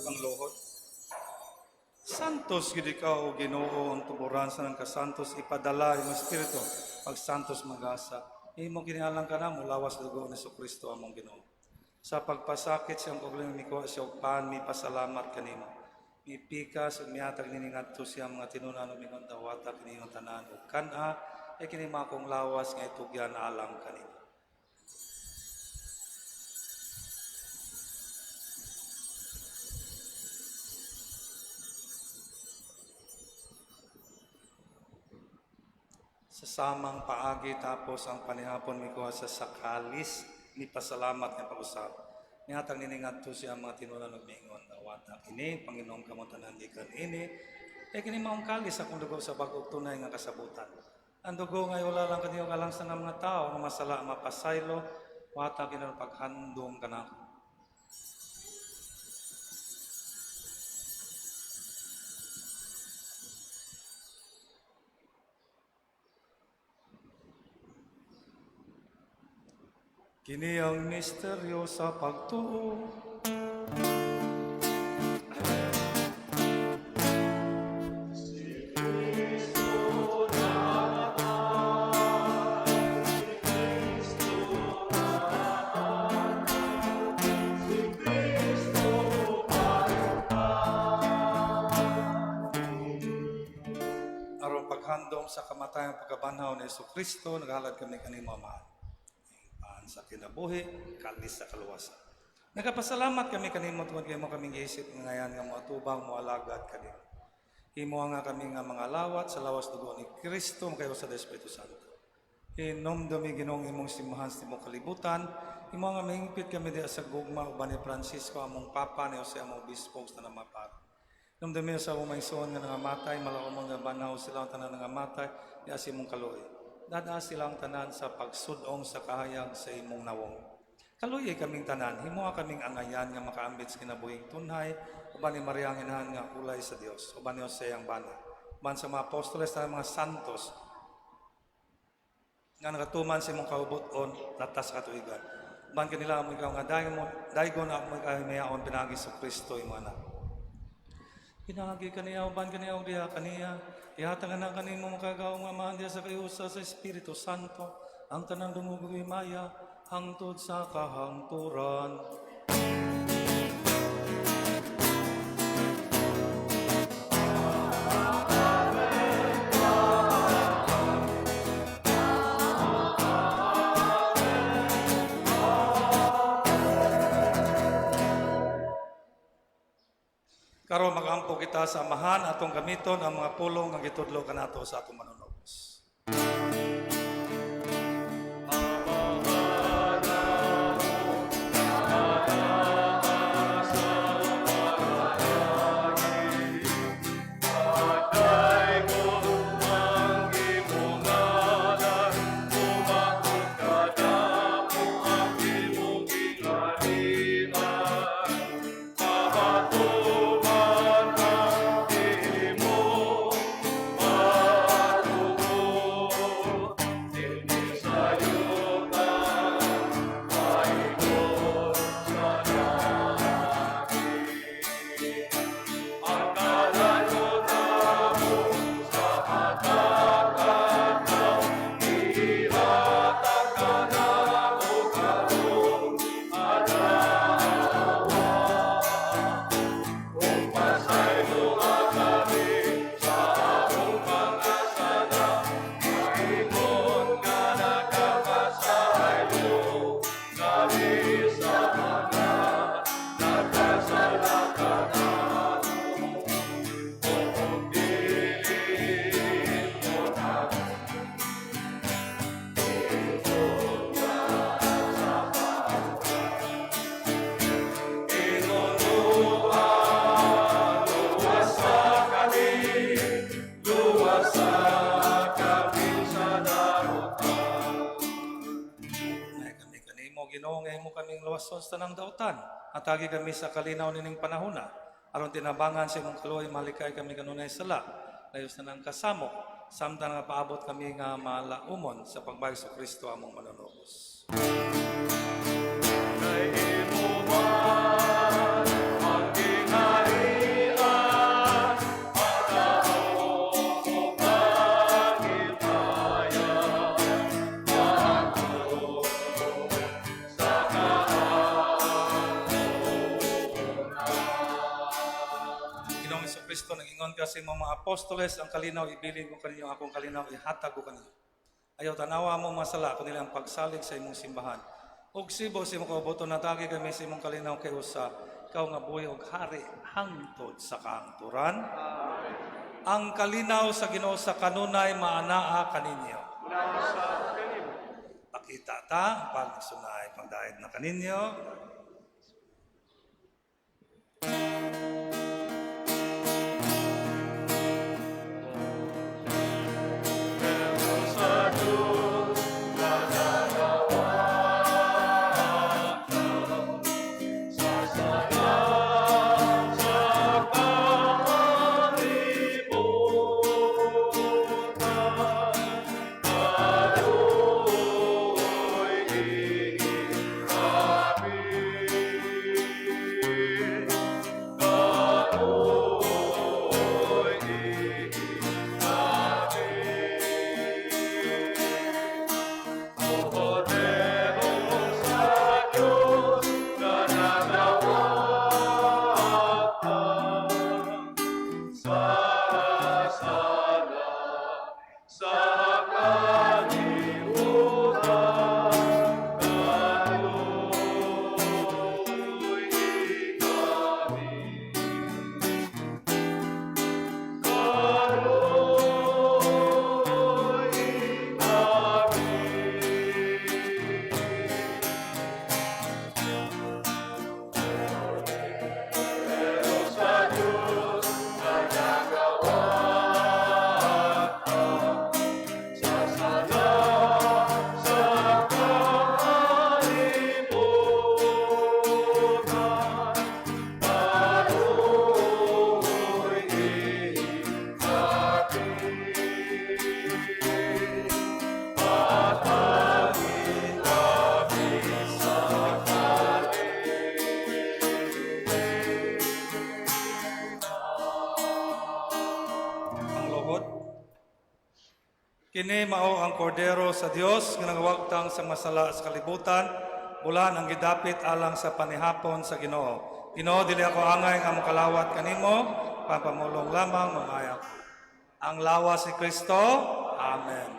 Pangluhod. Santos gid ikaw, O Ginoo, ang tuburan sa ng kasantos, ipadala imong Espiritu pag santos magasa. Imo kinialang ka na, mulawas dugo ni Kristo among Ginoo. Sa pagpasakit siyang kaugalingon mikuha siya og pan, mi pasalamat kanimo. Mipikas ug mihatag nini ngadto siya mga tinunan ug mingon, "Dawata kini inyong tanan ug kan-a, kay kini mao akong lawas nga itugyan alang kanimo." Sa samang paagi tapos ang panihapon mikuha sa kalis, mipasalamat nga pag-usab. Nihatag nini ngadto siya mga tinunan ug miingon, "Dawata kini, panginom kamo tanan gikan ini, kay kini maong kalis akong dugo sa bag-ong tunay nga kasabutan. Ang dugo nga wala lang kaniyo alang sa mga tao nga masala mapasaylo, wata kini paghandom kanako." Kini ang misteryo sa pagtuo. Aron paghandom sa kamatayon pagkabanhaw ni Kristo, naghalad kami kanimo, Amahan. Paan sa kinabuhi, kalis sa kaluwasan. Nagapasalamat kami kanimo tungod kay mo kaming giisip nga ngayan nga moatubang moalagad kanimo. Himo nga kami nga mga lawat sa lawas dugo ni Kristo makayo sa Espiritu Santo. Hinumdumi, Ginoong, imong simbahan sa tibuok kalibutan. Himo nga mahingpit kami diha sa gugma uban ni Francisco among Papa, ni Jose among Obispo, ug sa tanang mga pari. Hinumdumi sa among mga igsoon nga nangamatay, malaumon nga banhaw sila ang tanan nangamatay diha sa imong kaluoy. Dad-a silang tanan sa pagsudong sa kahayag sa imong nawong. Kaluoyi kaming tanan, himoa kaming angayan nga makaambit sa kinabuhing tunhay, uban ni Maria ang inahan nga ulay sa Dios, uban ni Jose ang bana. Uban sa mga apostoles, sa mga santos, nga nakatuman sa imong kaubuton latas sa katuigan. Uban kanila amo ikaw nga daygon, daygon amo ikaw himayaon pinaagi sa Kristo imong anak. Pinaagi kaniya, uban kaniya ug diha kaniya, ihatag na kanimo makagagahom nga Amahan diha sa kaiusa sa Espiritu Santo, ang tanang dungog ug himaya hangtod sa kahangturan. Karon magampo kita sa Amahan, atong gamiton ang mga pulong nga gitudlo kanato sa atong manunubos. Ang imong ngalan, umabot kadamo ang imong gingharian. Mahatuman ang imong matuod, dinhi sa yuta, paingon sa langit. Ang kalayo namo sa matag adlaw, ihatag kanamo karong adlaw. Ug pasayloa kami sa among mga sala, paingon nga nagapasaylo kami sa mga nagkasala kanamo. Ug dili mo kami itugyan sa Inunuan, luwasa kami, luwasa kami sa daotan. Nay kami kanimo, Ginoo, nga imo kaming luwason sa tanang dautan. Hatagi kami sa kalinaw nining panahona. Aron tinabangan sa imong kaluoy, malikay kami kanunay sala. Layo sa tanang kasamok, samtang nga paabot kami nga malaumon sa pagbalik sa Kristo among manunubos. Kay imo man ang gingharian, ang daog ug ang himaya, hangtod sa kahangturan. Ginoong Kristo, nag-ingon ka sa imong mga apostoles, ang kalinaw ibilin ko kaninyo, akong kalinaw ihatag ko kaninyo. Ayaw tanawa mo mga sala, kundi ang pagsalig sa imong simbahan. Ug sibo sa imong kaubuton, hatagi kami sa imong kalinaw kay usa, ikaw nga buhi og hari hangtod sa kahangturan. Ang kalinaw sa Ginoo sa kanunay maanaa kaninyo. Pakita ta, pagsunay, pagdayeg na kaninyo. Sa Diyos nananawagan, sa sala sa kalibutan, kaluoy ihapit. Kini mao ang kordero sa Dios nga nagawagtang sa masala sa kalibutan, bulan ang gidapit alang sa panihapon sa Ginoo. Ginoo, dili ako angay nga mokalawat kanimo, pamulong lamang mamaya. Ang lawas ni Kristo. Amen.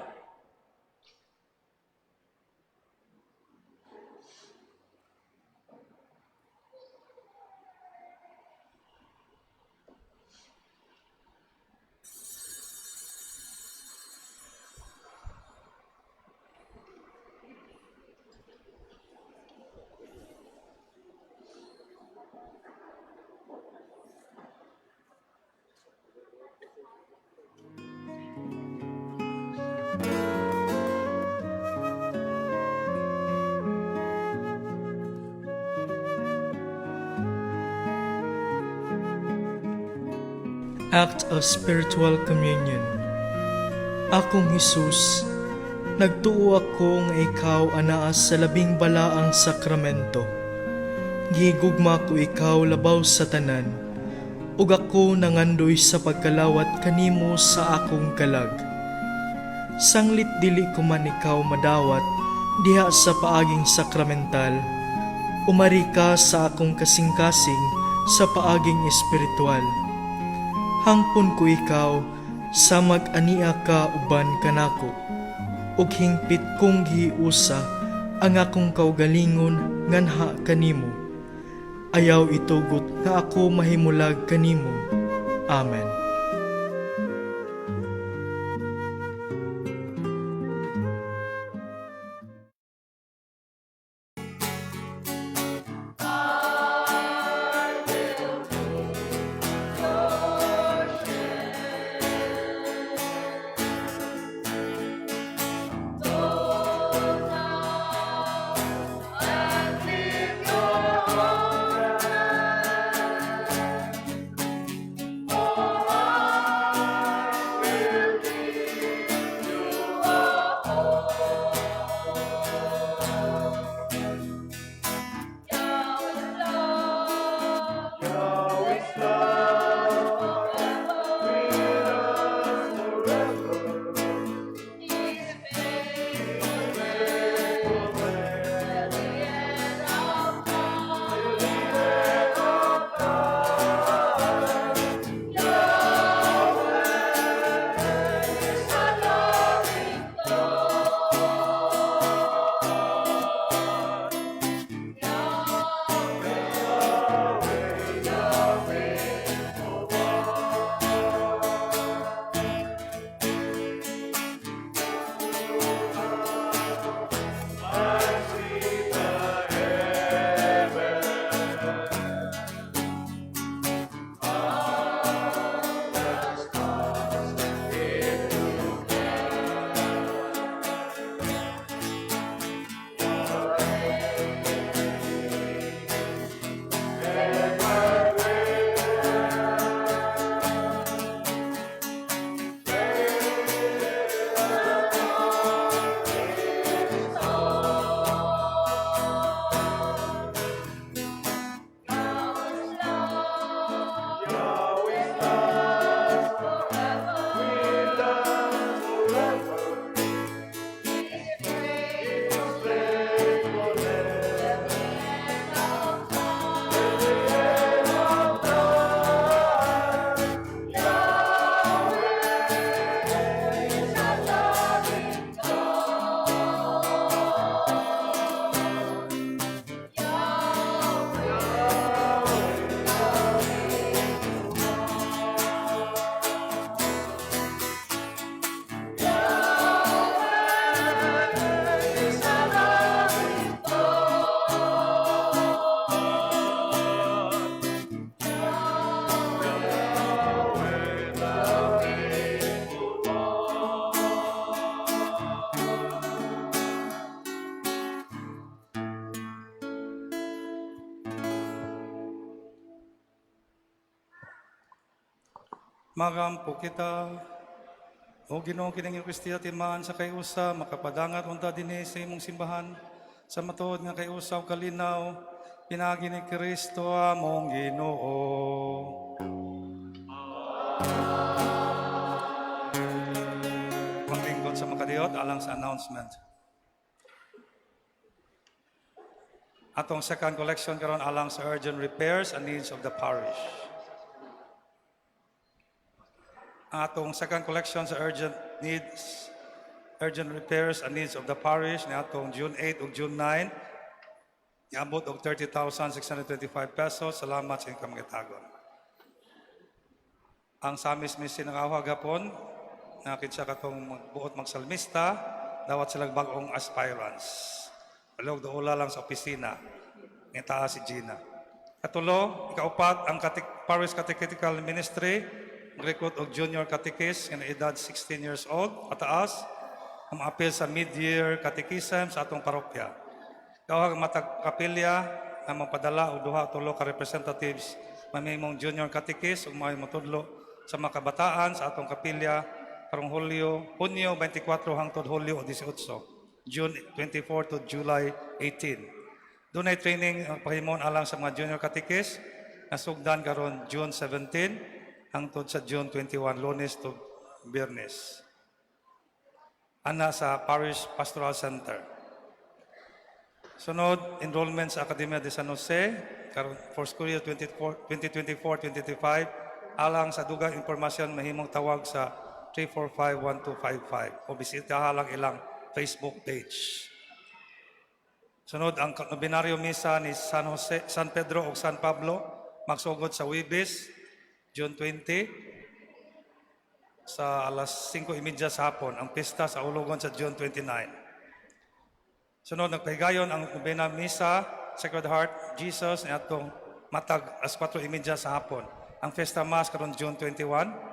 Act of Spiritual Communion. Akong Hesus, nagtuo ako nga ikaw anaa sa labing balaang sakramento. Gigugma ko ikaw labaw sa tanan, ug ako nangandoy sa pagkalawat kanimo sa akong kalag. Sanglit dili ko man ikaw madawat diha sa paaging sakramental, umari ka sa akong kasing-kasing sa paaging espiritual. Hangpon ko ikaw sa mag-ania ka uban kanako, ug hingpit kong giusa ang akong kaugalingon nganha kanimo. Ayaw itugot nga ako mahimulag kanimo. Amen. Magampo kita. O Ginoo, kining Eukaristiya timaan sa kay-usa, makapadangat unta dinhi sa imong simbahan, sa matuod nga kay-usa ug kalinaw, pinaagi ni Kristo among Ginoo. Maglingkod sa Elliot alang sa announcement. Atong second collection karon alang sa urgent repairs and needs of the parish. Ang atong second collection sa urgent needs, urgent repairs and needs of the parish ni atong June 8 ug June 9, niabot og 30,625 pesos. Salamat sa inyong kamangitagon. Ang Samis Misi nangawag gapon, nga kinsa katong magbuot magsalmista, dawat silang bag-ong aspirants. Palihog duola lang sa opisina. Ngitaa si Gina. Katulo, ikaupat, ang Parish Catechetical Ministry, mag-recruit og junior catechist nga edad 16 years old, pataas, ang maapil sa mid-year catechism sa atong parokya. Gawag matag kapilya nga magpadala og duha tulo ka representatives mamimong junior catechist ug may motudlo sa mga kabataan sa atong kapilya karong Hulyo, Hunyo 24 hangtod Hulyo 18, June 24 to July 18. Dunay training ang pahimon alang sa mga junior catechist nga sugdan karon June 17 hangtod sa June 21, Lunes to Biyernes. Ana sa Parish Pastoral Center. Sunod, enrollment sa Academia de San Jose karon for school year 24 2024-2025. Alang sa dugang impormasyon, mahimong tawag sa 345-1255 o bisitaha lang ilang Facebook page. Sunod, ang nobenaryo misa ni San Jose, San Pedro ug San Pablo magsugod sa Webes, June 20 sa alas 5:30 sa hapon. Ang pista sa Ulugon sa June 29. Sunod, nagpahigayon ang nobena misa, Sacred Heart Jesus, ni atong matag alas 4:30 sa hapon. Ang Fiesta Mass karon June 21.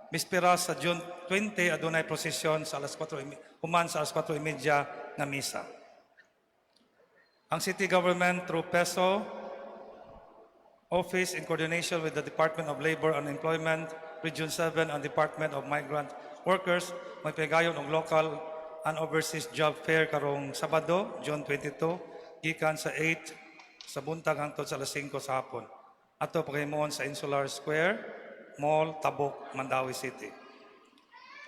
Bisperas sa June 20, adunay prosesyon sa alas 4, human sa alas 4:30 nga misa. Ang city government through PESO Office in coordination with the Department of Labor and Employment, Region 7 and Department of Migrant Workers, magpagayon og local and overseas job fair karong Sabado, June 22, gikan sa 8 sa buntag hangtod sa alas 5 sa hapon. Ato paghimuon sa Insular Square Mall, Tabuk, Mandaue City.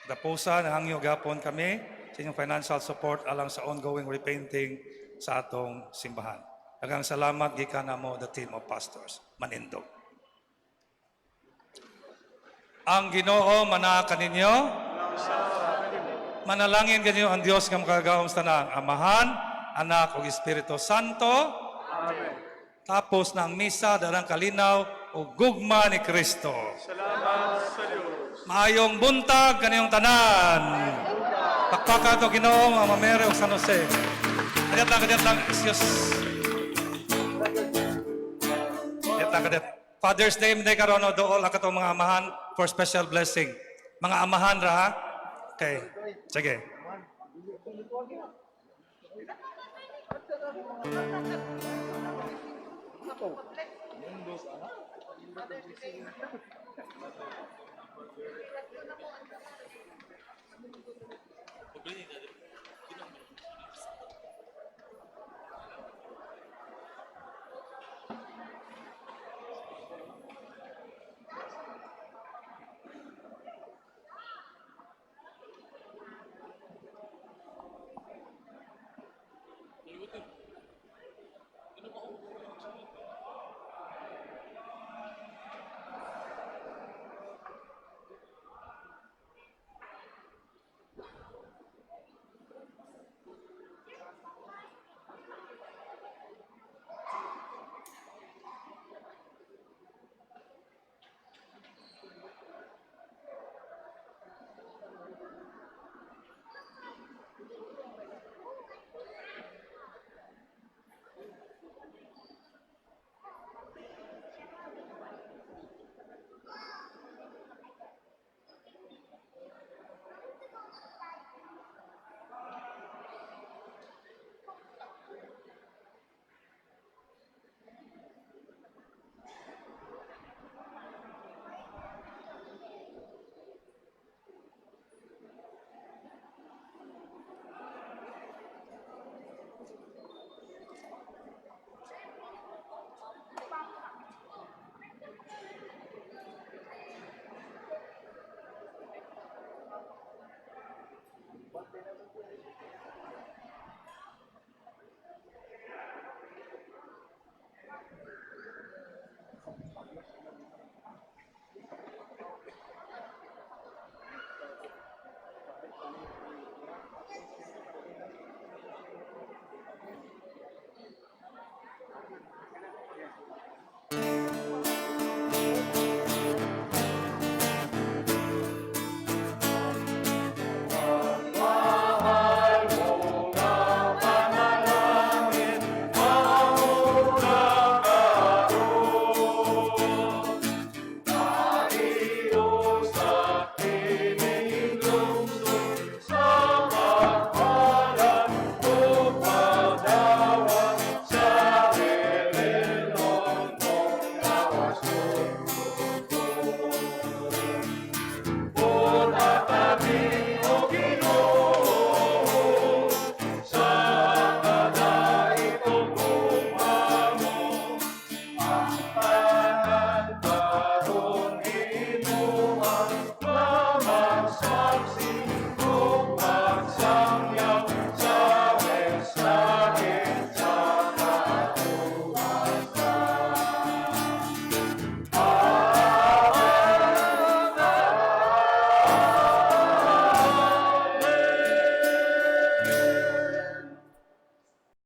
Tapusa, nahangyo gapon kami sa inyong financial support alang sa ongoing repainting sa atong simbahan. Daghang salamat gikan namo, the team of pastors. Manindog. Ang Ginoo manaa kaninyo. Manalangin kanyo ang Dios nga makagagahom sa tanan, Amahan, Anak ug Espiritu Santo. Amen. Tapos na ang misa, dalang kalinaw ug gugma ni Kristo. Salamat sa Diyos. Maayong buntag kaniyong tanan. Pakpaka to Ginoo, Mama Mary ug San Jose. Kadyat lang, kadyat lang. Excuse. Kadyat lang, kadyat. Father's Day man karon, no, dool ang katong mga amahan for special blessing. Mga amahan ra ha. Okay. Sige.